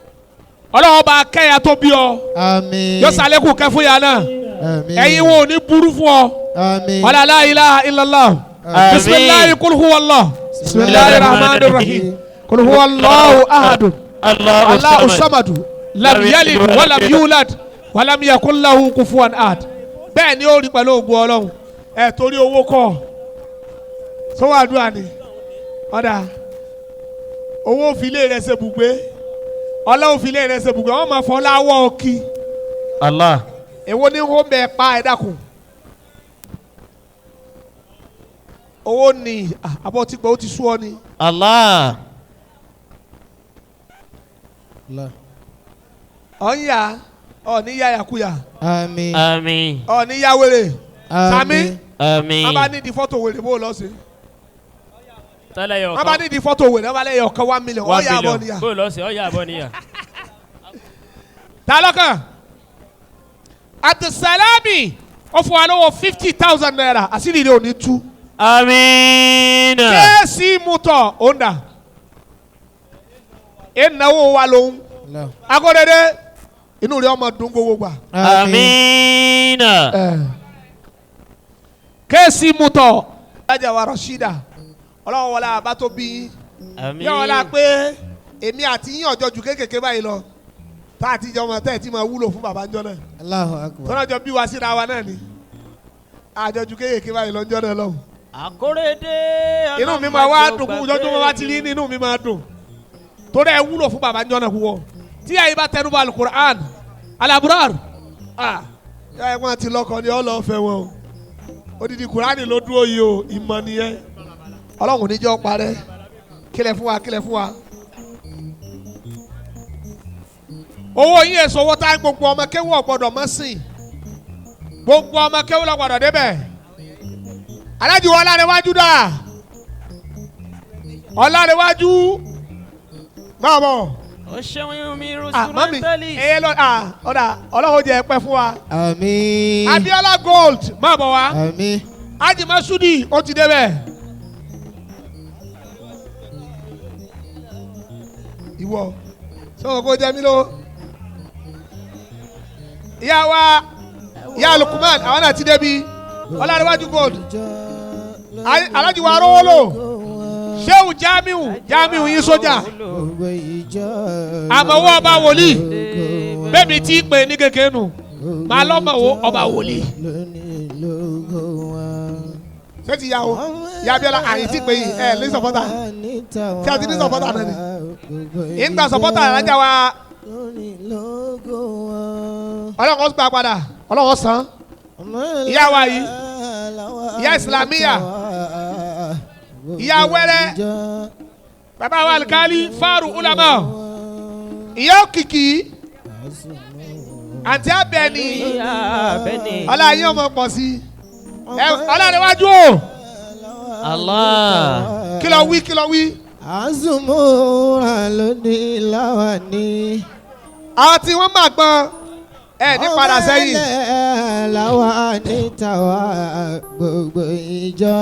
S3: Ọlọ́run bá kẹ́yà tó bí ọ.
S2: Àmín.
S3: Yọ sàlẹ̀kù kẹ́ fún yà náà.
S2: Àmín.
S3: Ẹ̀yin wo ni burú fún ọ.
S2: Àmín.
S3: Wala la ilaha illallah.
S4: Àmín.
S3: Bisimilahi kul huwa Allah. Bisimilahi rahman rahim. Kul huwa Allahu ahadu. Allahu samadu. Lam yalid walam yulad walam yakun lahu kufuwan ahad. Bẹ́ẹ̀ ni ó rí pẹ̀lú ògùn Ọlọ́run. Ẹ torí owó kọ́. Sọ́wọ́ àdúrà ni. Ọ̀dà owó òfìlẹ̀ rẹ̀ ṣe bùgbé. Ọlọ́run òfìlẹ̀ rẹ̀ ṣe bùgbé. Wọ́n máa fọ́ láwọ́ ọkì.
S1: Allah.
S3: Èwo ni ó bẹ pa ẹ dákun. Owó ni àbọ̀ tí gbọ́ ó ti sú ọ ni.
S1: Allah.
S3: Ọ̀nyà ọ̀ní yá yakuya.
S2: Àmín.
S4: Àmín.
S3: Ọ̀ní yá wèrè. Sami.
S4: Àmín.
S3: Wọ́n bá ní di fọ́tò wèrè bó lọ sí.
S4: Tọ́lá yọ
S3: Wọ́n bá ní di fọ́tò wèrè wọ́n bá lẹ́yìn ọ̀kan 1 million. Ọ̀yà àbọ̀ níyà.
S4: Bó lọ sí ọ̀yà àbọ̀ níyà.
S3: Ta lọ́kàn? Abdulsalami ó fún wa lówó 50,000 naira àṣírí rẹ̀ ò ní tú.
S4: Àmín.
S3: Kéèsì mutọ̀ òǹdà. Ìnáwó wa lòun. Akóredé inú rẹ̀ ọmọ dùn gbogbo gbà.
S4: Àmín.
S3: Kéèsì mutọ̀. Alájà wa Rashida ọlọ́wọ́ wọlé àbá tó bí yín.
S4: Àmín.
S3: Yọ wọlé pé èmi àti yín ọjọ́ ju kéékèèké báyìí lọ. Tá a ti jọ ọmọ tẹ́ ẹ̀ tí máa wúlò fún bàbá ńjọ́ náà.
S2: Allahu akbar.
S3: Tọ́lá jọ bí wa síra wa náà ni. Àjọ ju kéékèèké báyìí lọ ńjọ́ náà lọ́hùn.
S4: Àkórèdé.
S3: Inú mi máa wá dùn kú jọjú wọn bá ti rí ní inú mi máa dùn. Torí ẹ wúlò fún bàbá ńjọ́ náà púpọ̀. Tí àyè bá tẹnu bọ Alukur'an, Alaburar, yà ẹ̀ wọ́n ti lọ́kọ ni ọ́ lọ́ọ́ fẹ́ wọn o. Odidi Kur'ani ló dúró yìí o, ìmọ̀ nìyẹn. Ọlọ́run ní jọ́ parẹ́. Kílẹ̀ fún wa, kílẹ̀ fún wa. Owó yín èso owó tá gbogbo ọmọ kéwú ọ̀gbọ́dọ̀ mọ́ sí. Gbogbo ọmọ kéwú ló gbọ́dọ̀ débẹ̀. Aláàjì wa Ọlárẹ̀wájú dà. Ọlárẹ̀wájú máa bọ̀.
S4: Ó ṣeun mi
S3: Mami
S4: instrumentalist.
S3: ẹyẹ lọ ọ̀dà Ọlọ́run jẹ́ pẹ́ fún wa.
S2: Àmín.
S3: Abiola Gold máa bọ̀ wá.
S2: Àmín.
S3: Haji Masudi ó ti débẹ̀. Ìwọ sọ̀rọ̀ kó jẹ́ mi lọ. Ìyá wa ìyá Lukuman àwọn náà ti débi Ọlárẹ̀wájú Gold. Aláàjì wa Arówólò Ṣéwù Jamiu Jamiu yín sójà. Àmọ̀wọ́ ọba wòlíì bẹ́ẹ̀ni tí í pè ní kékeré nù màá lọ́mọ̀wọ́ ọba wòlíì. Ṣé ti yà o? Ìyá Abíọ́lá àyè tí pè yìí ẹ̀ ní sọ̀pọ́tà. Tí a ti ní sọ̀pọ́tà náà ni. Ìgbà sọ̀pọ́tà alájà wa Ọlọ́run gbà padà Ọlọ́run san. Ìyá wa yìí ìyá Ìsìlámíyà ìyá wẹ́rẹ́ bàbá wa alikali Faru Ulama ìyá òkìkí àǹtí Abẹ́ni ọlá yín ọmọ pọ̀ sí Ọlárẹ̀wájú o.
S1: Allah.
S3: Kí ló wí kí ló wí.
S2: Azumura lónìí láwàní.
S3: Àwọn tí wọ́n máa gbọ́n ẹ ní padà sẹ́yìn.
S2: Ọmọ ẹlẹ́ láwàní tàwa gbogbo ìjọ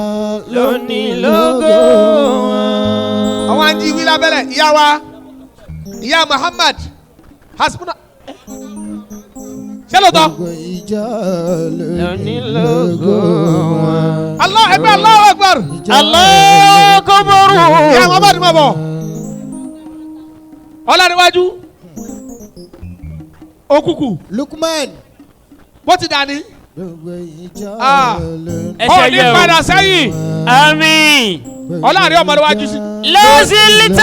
S4: lónìí lógo wọn.
S3: Àwọn àǹjí wí lábẹ́lẹ̀ ìyá wa ìyá Muhammad hasbuna ṣé lóòótọ́.
S2: Gbogbo ìjọ
S4: lónìí lógo wọn.
S3: Allah ẹgbẹ́ Allahu Akbar.
S4: Allahu Akbar.
S3: Ìyá Muhammad máa bọ̀. Ọlárẹ̀wájú òkùnkùn
S2: Lukman.
S3: bó ti dà ní.
S2: Gbogbo ìjọ
S3: Ah.
S2: lónìí.
S4: Ẹ
S3: Ó
S4: ṣe
S3: ní
S4: yẹ o.
S3: padà sẹ́yìn.
S4: Àmín.
S3: Ọlárẹ̀ ọmọdéwájú sí.
S4: لازلت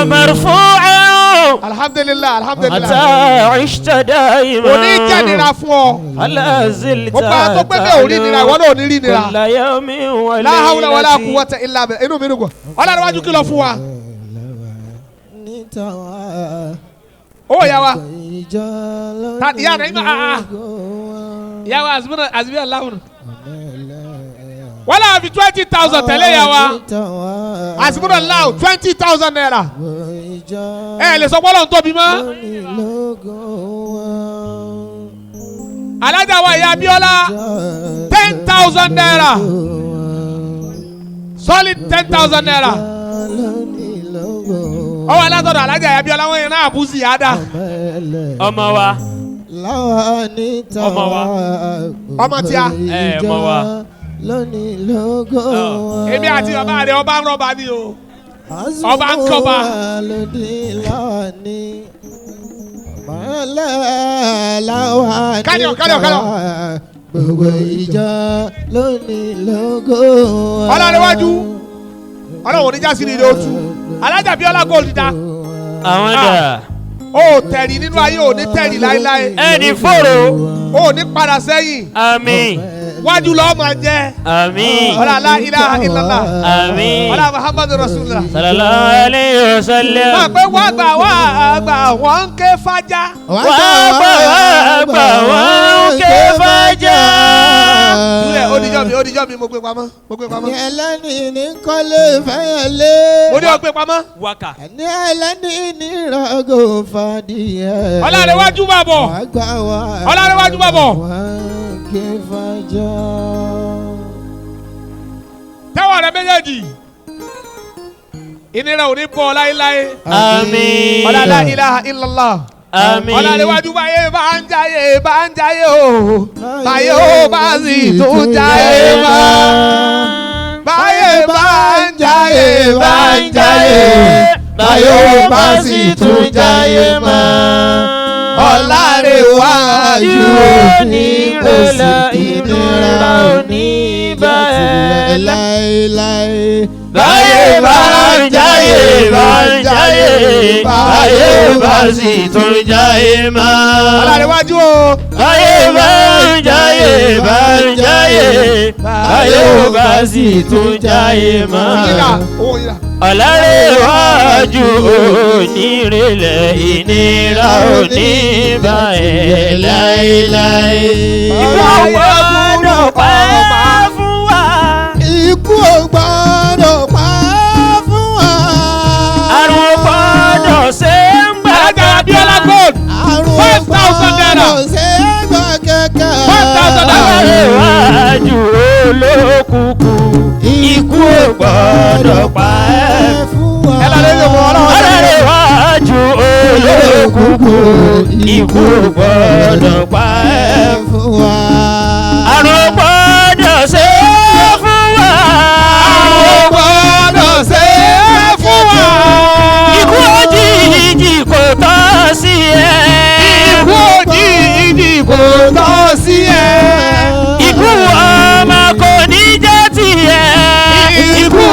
S4: مرفوعا
S3: Alhamdulilayi alhamdulilayi.
S4: حتى عشت دائما
S3: Òní jẹ́ nira fún ọ.
S4: لا زلت
S3: Gbogbo àwọn tó gbé bẹ́ẹ̀ ò rí nira ìwọ náà ò ní rí nira.
S4: كل يوم
S3: La hawla wala
S4: وليلة
S3: quwwata illa billah inú mi dùn gan. Ọlárẹ̀wájú kìlọ̀ fún wa.
S2: Ní tàwa.
S3: Ó yà wa.
S2: Gbogbo ìjọ
S3: Ta- ìyá rẹ̀
S2: lónìí
S3: ń bá- ah, ah.
S2: lógo wọn.
S3: Ìyá wa azimina azimina lahun.
S2: Ọmọ ẹlẹ́.
S3: Wọ́n náà fi 20,000 tẹ̀lé ìyá wa. Azimina lahun 20,000 naira.
S2: Gbogbo ìjọ
S3: Ẹ lè sọ bọ́lọ̀ ń tóbi mọ́.
S2: lónìí lógo wọn.
S3: Alájà wa ìyá Abíọ́lá 10,000 naira. Solid 10,000 naira.
S2: Lónìí lógo wọn.
S3: Ọwọ́ alátọ̀dọ̀ alájà ìyá Abíọ́lá wọ́n yẹn náà àbúzì yá dá.
S2: Ọmọ ẹlẹ́.
S4: ọmọ wa
S2: Láwa ní tàwa.
S4: Ọmọ wa.
S3: Ọmọ tí a.
S4: Ẹ, ọmọ wa.
S2: Lónìí lógo wọn.
S3: Èmi àti bàbá rẹ̀ ọba ń rọba ni o. Ọba ń kọba.
S2: Lónìí láwa ní. Ọmọ ẹlẹ́ láwa ní
S3: Carry on, carry on, carry on.
S2: tàwa. Gbogbo ìjọ lónìí lógo wọn.
S3: Ọlárẹ̀wájú. Ọlọ́run oníjà sí ni ilé otu. Alájà Abíọ́lá gold dá.
S4: àwọn dà
S3: O ò tẹ̀rì nínú ayé ò ní tẹ̀rì láéláé.
S4: ẹni fòrò
S3: O ò ní padà sẹ́yìn.
S4: àmín
S3: Wájú lọ́ọ́ máa jẹ́.
S4: àmín
S3: Ọlá la ilaha illallah.
S4: àmín
S3: Ọlá Muhammadu Rasulullah.
S4: sallallahu alayhi wa sallam
S3: Máa pé wá gbà wá gbà wọ́n ń ké fájá.
S4: wá gbà wá gbà wọ́n ń ké fájà.
S3: Túlẹ̀ ó dijọ́ mi mo gbé pamọ́ mo gbé pamọ́.
S2: Ẹni ẹlẹ́ni ní kọ́lé fẹ́yẹlé.
S3: Mo ní ó gbé pamọ́.
S4: wákà
S2: Ẹni ẹlẹ́ni ní rọ́gò fàdíyẹ.
S3: Ọlárẹ̀wájú máa bọ̀.
S2: Wá gbà wá
S3: Ọlárẹ̀wájú máa bọ̀.
S2: wọ́n ké fàjà.
S3: Tẹ́wọ̀ rẹ méjèèjì. Ìnira ò ní bọ̀ láéláé.
S4: àmín
S3: Ọlá la ilaha illallah.
S4: àmín
S3: Ọlárẹ̀wájú báyé bá ń jayé bá ń jayé o. Báyé ó bá sì tún jayé mọ́. Báyé bá ń jayé bá ń jayé.
S1: Báyé ó bá sì tún jáyé mọ́. Ọlárẹ̀wájú
S4: ní
S2: kò sí
S4: ìrẹ̀lẹ̀
S2: ìnira
S4: òní bá ẹ̀
S2: láéláé.
S4: báyé bá ń jáyé bá ń jáyé báyé bá sì tún jáyé mọ́.
S3: Ọlárẹ̀wájú o.
S4: báyé bá ń jáyé bá ń jáyé báyé bá sì tún jáyé mọ́.
S3: Yíra owó yíra.
S4: Ọlárẹ̀wájú onírẹ̀lẹ̀ ìnira òní bá ẹ̀ láéláé. Ikú ò gbọ́dọ̀ pa fún wa.
S2: Ikú ò gbọ́dọ̀ pa fún wa.
S4: Àrùn ò gbọ́dọ̀ ṣe ń gbà
S3: Alájà Abíọ́lá gold.
S2: Àrùn ò
S3: 5,000 naira.
S2: gbọ́dọ̀ ṣe é gbà kẹ̀kẹ́.
S3: 5,000 naira.
S4: Ọlárẹ̀wájú olókùnkùn. Ikú ò gbọ́dọ̀ pa ẹ́.
S2: fún wa.
S3: Ẹ lọ lè lè wọ ọlọ́run.
S4: Ọlárẹ̀wájú olókùnkùn. Ikú ò gbọ́dọ̀ pa ẹ́.
S2: fún wa.
S4: Àrùn ò gbọ́dọ̀ ṣe é fún wa.
S3: Àrùn ò gbọ́dọ̀ ṣe é fún wa.
S4: Ikú òjijì kò tọ́ sí ẹ.
S3: Ikú òjijì kò tọ́ sí ẹ.
S4: Ikú ọmọ kò ní jẹ́ tiẹ̀.
S3: Ikú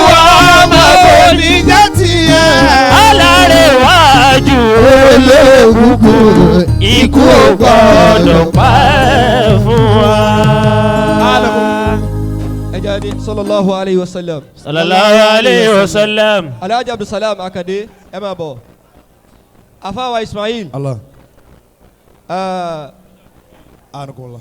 S3: ọmọ kò ní jẹ́ tiẹ̀.
S4: Ọlárẹ̀wájú
S2: Olókùnkùn.
S4: ikú ò gbọ́dọ̀ pa ẹ́ fún wa.
S1: Ẹ jáde sallallahu alayhi wa sallam.
S4: Sallallahu alayhi wa sallam.
S1: Alhaji Abdulsalam Akande ẹ máa bọ̀. Afáwa Ismail.
S2: Allah.
S1: ah,
S2: Anukunla.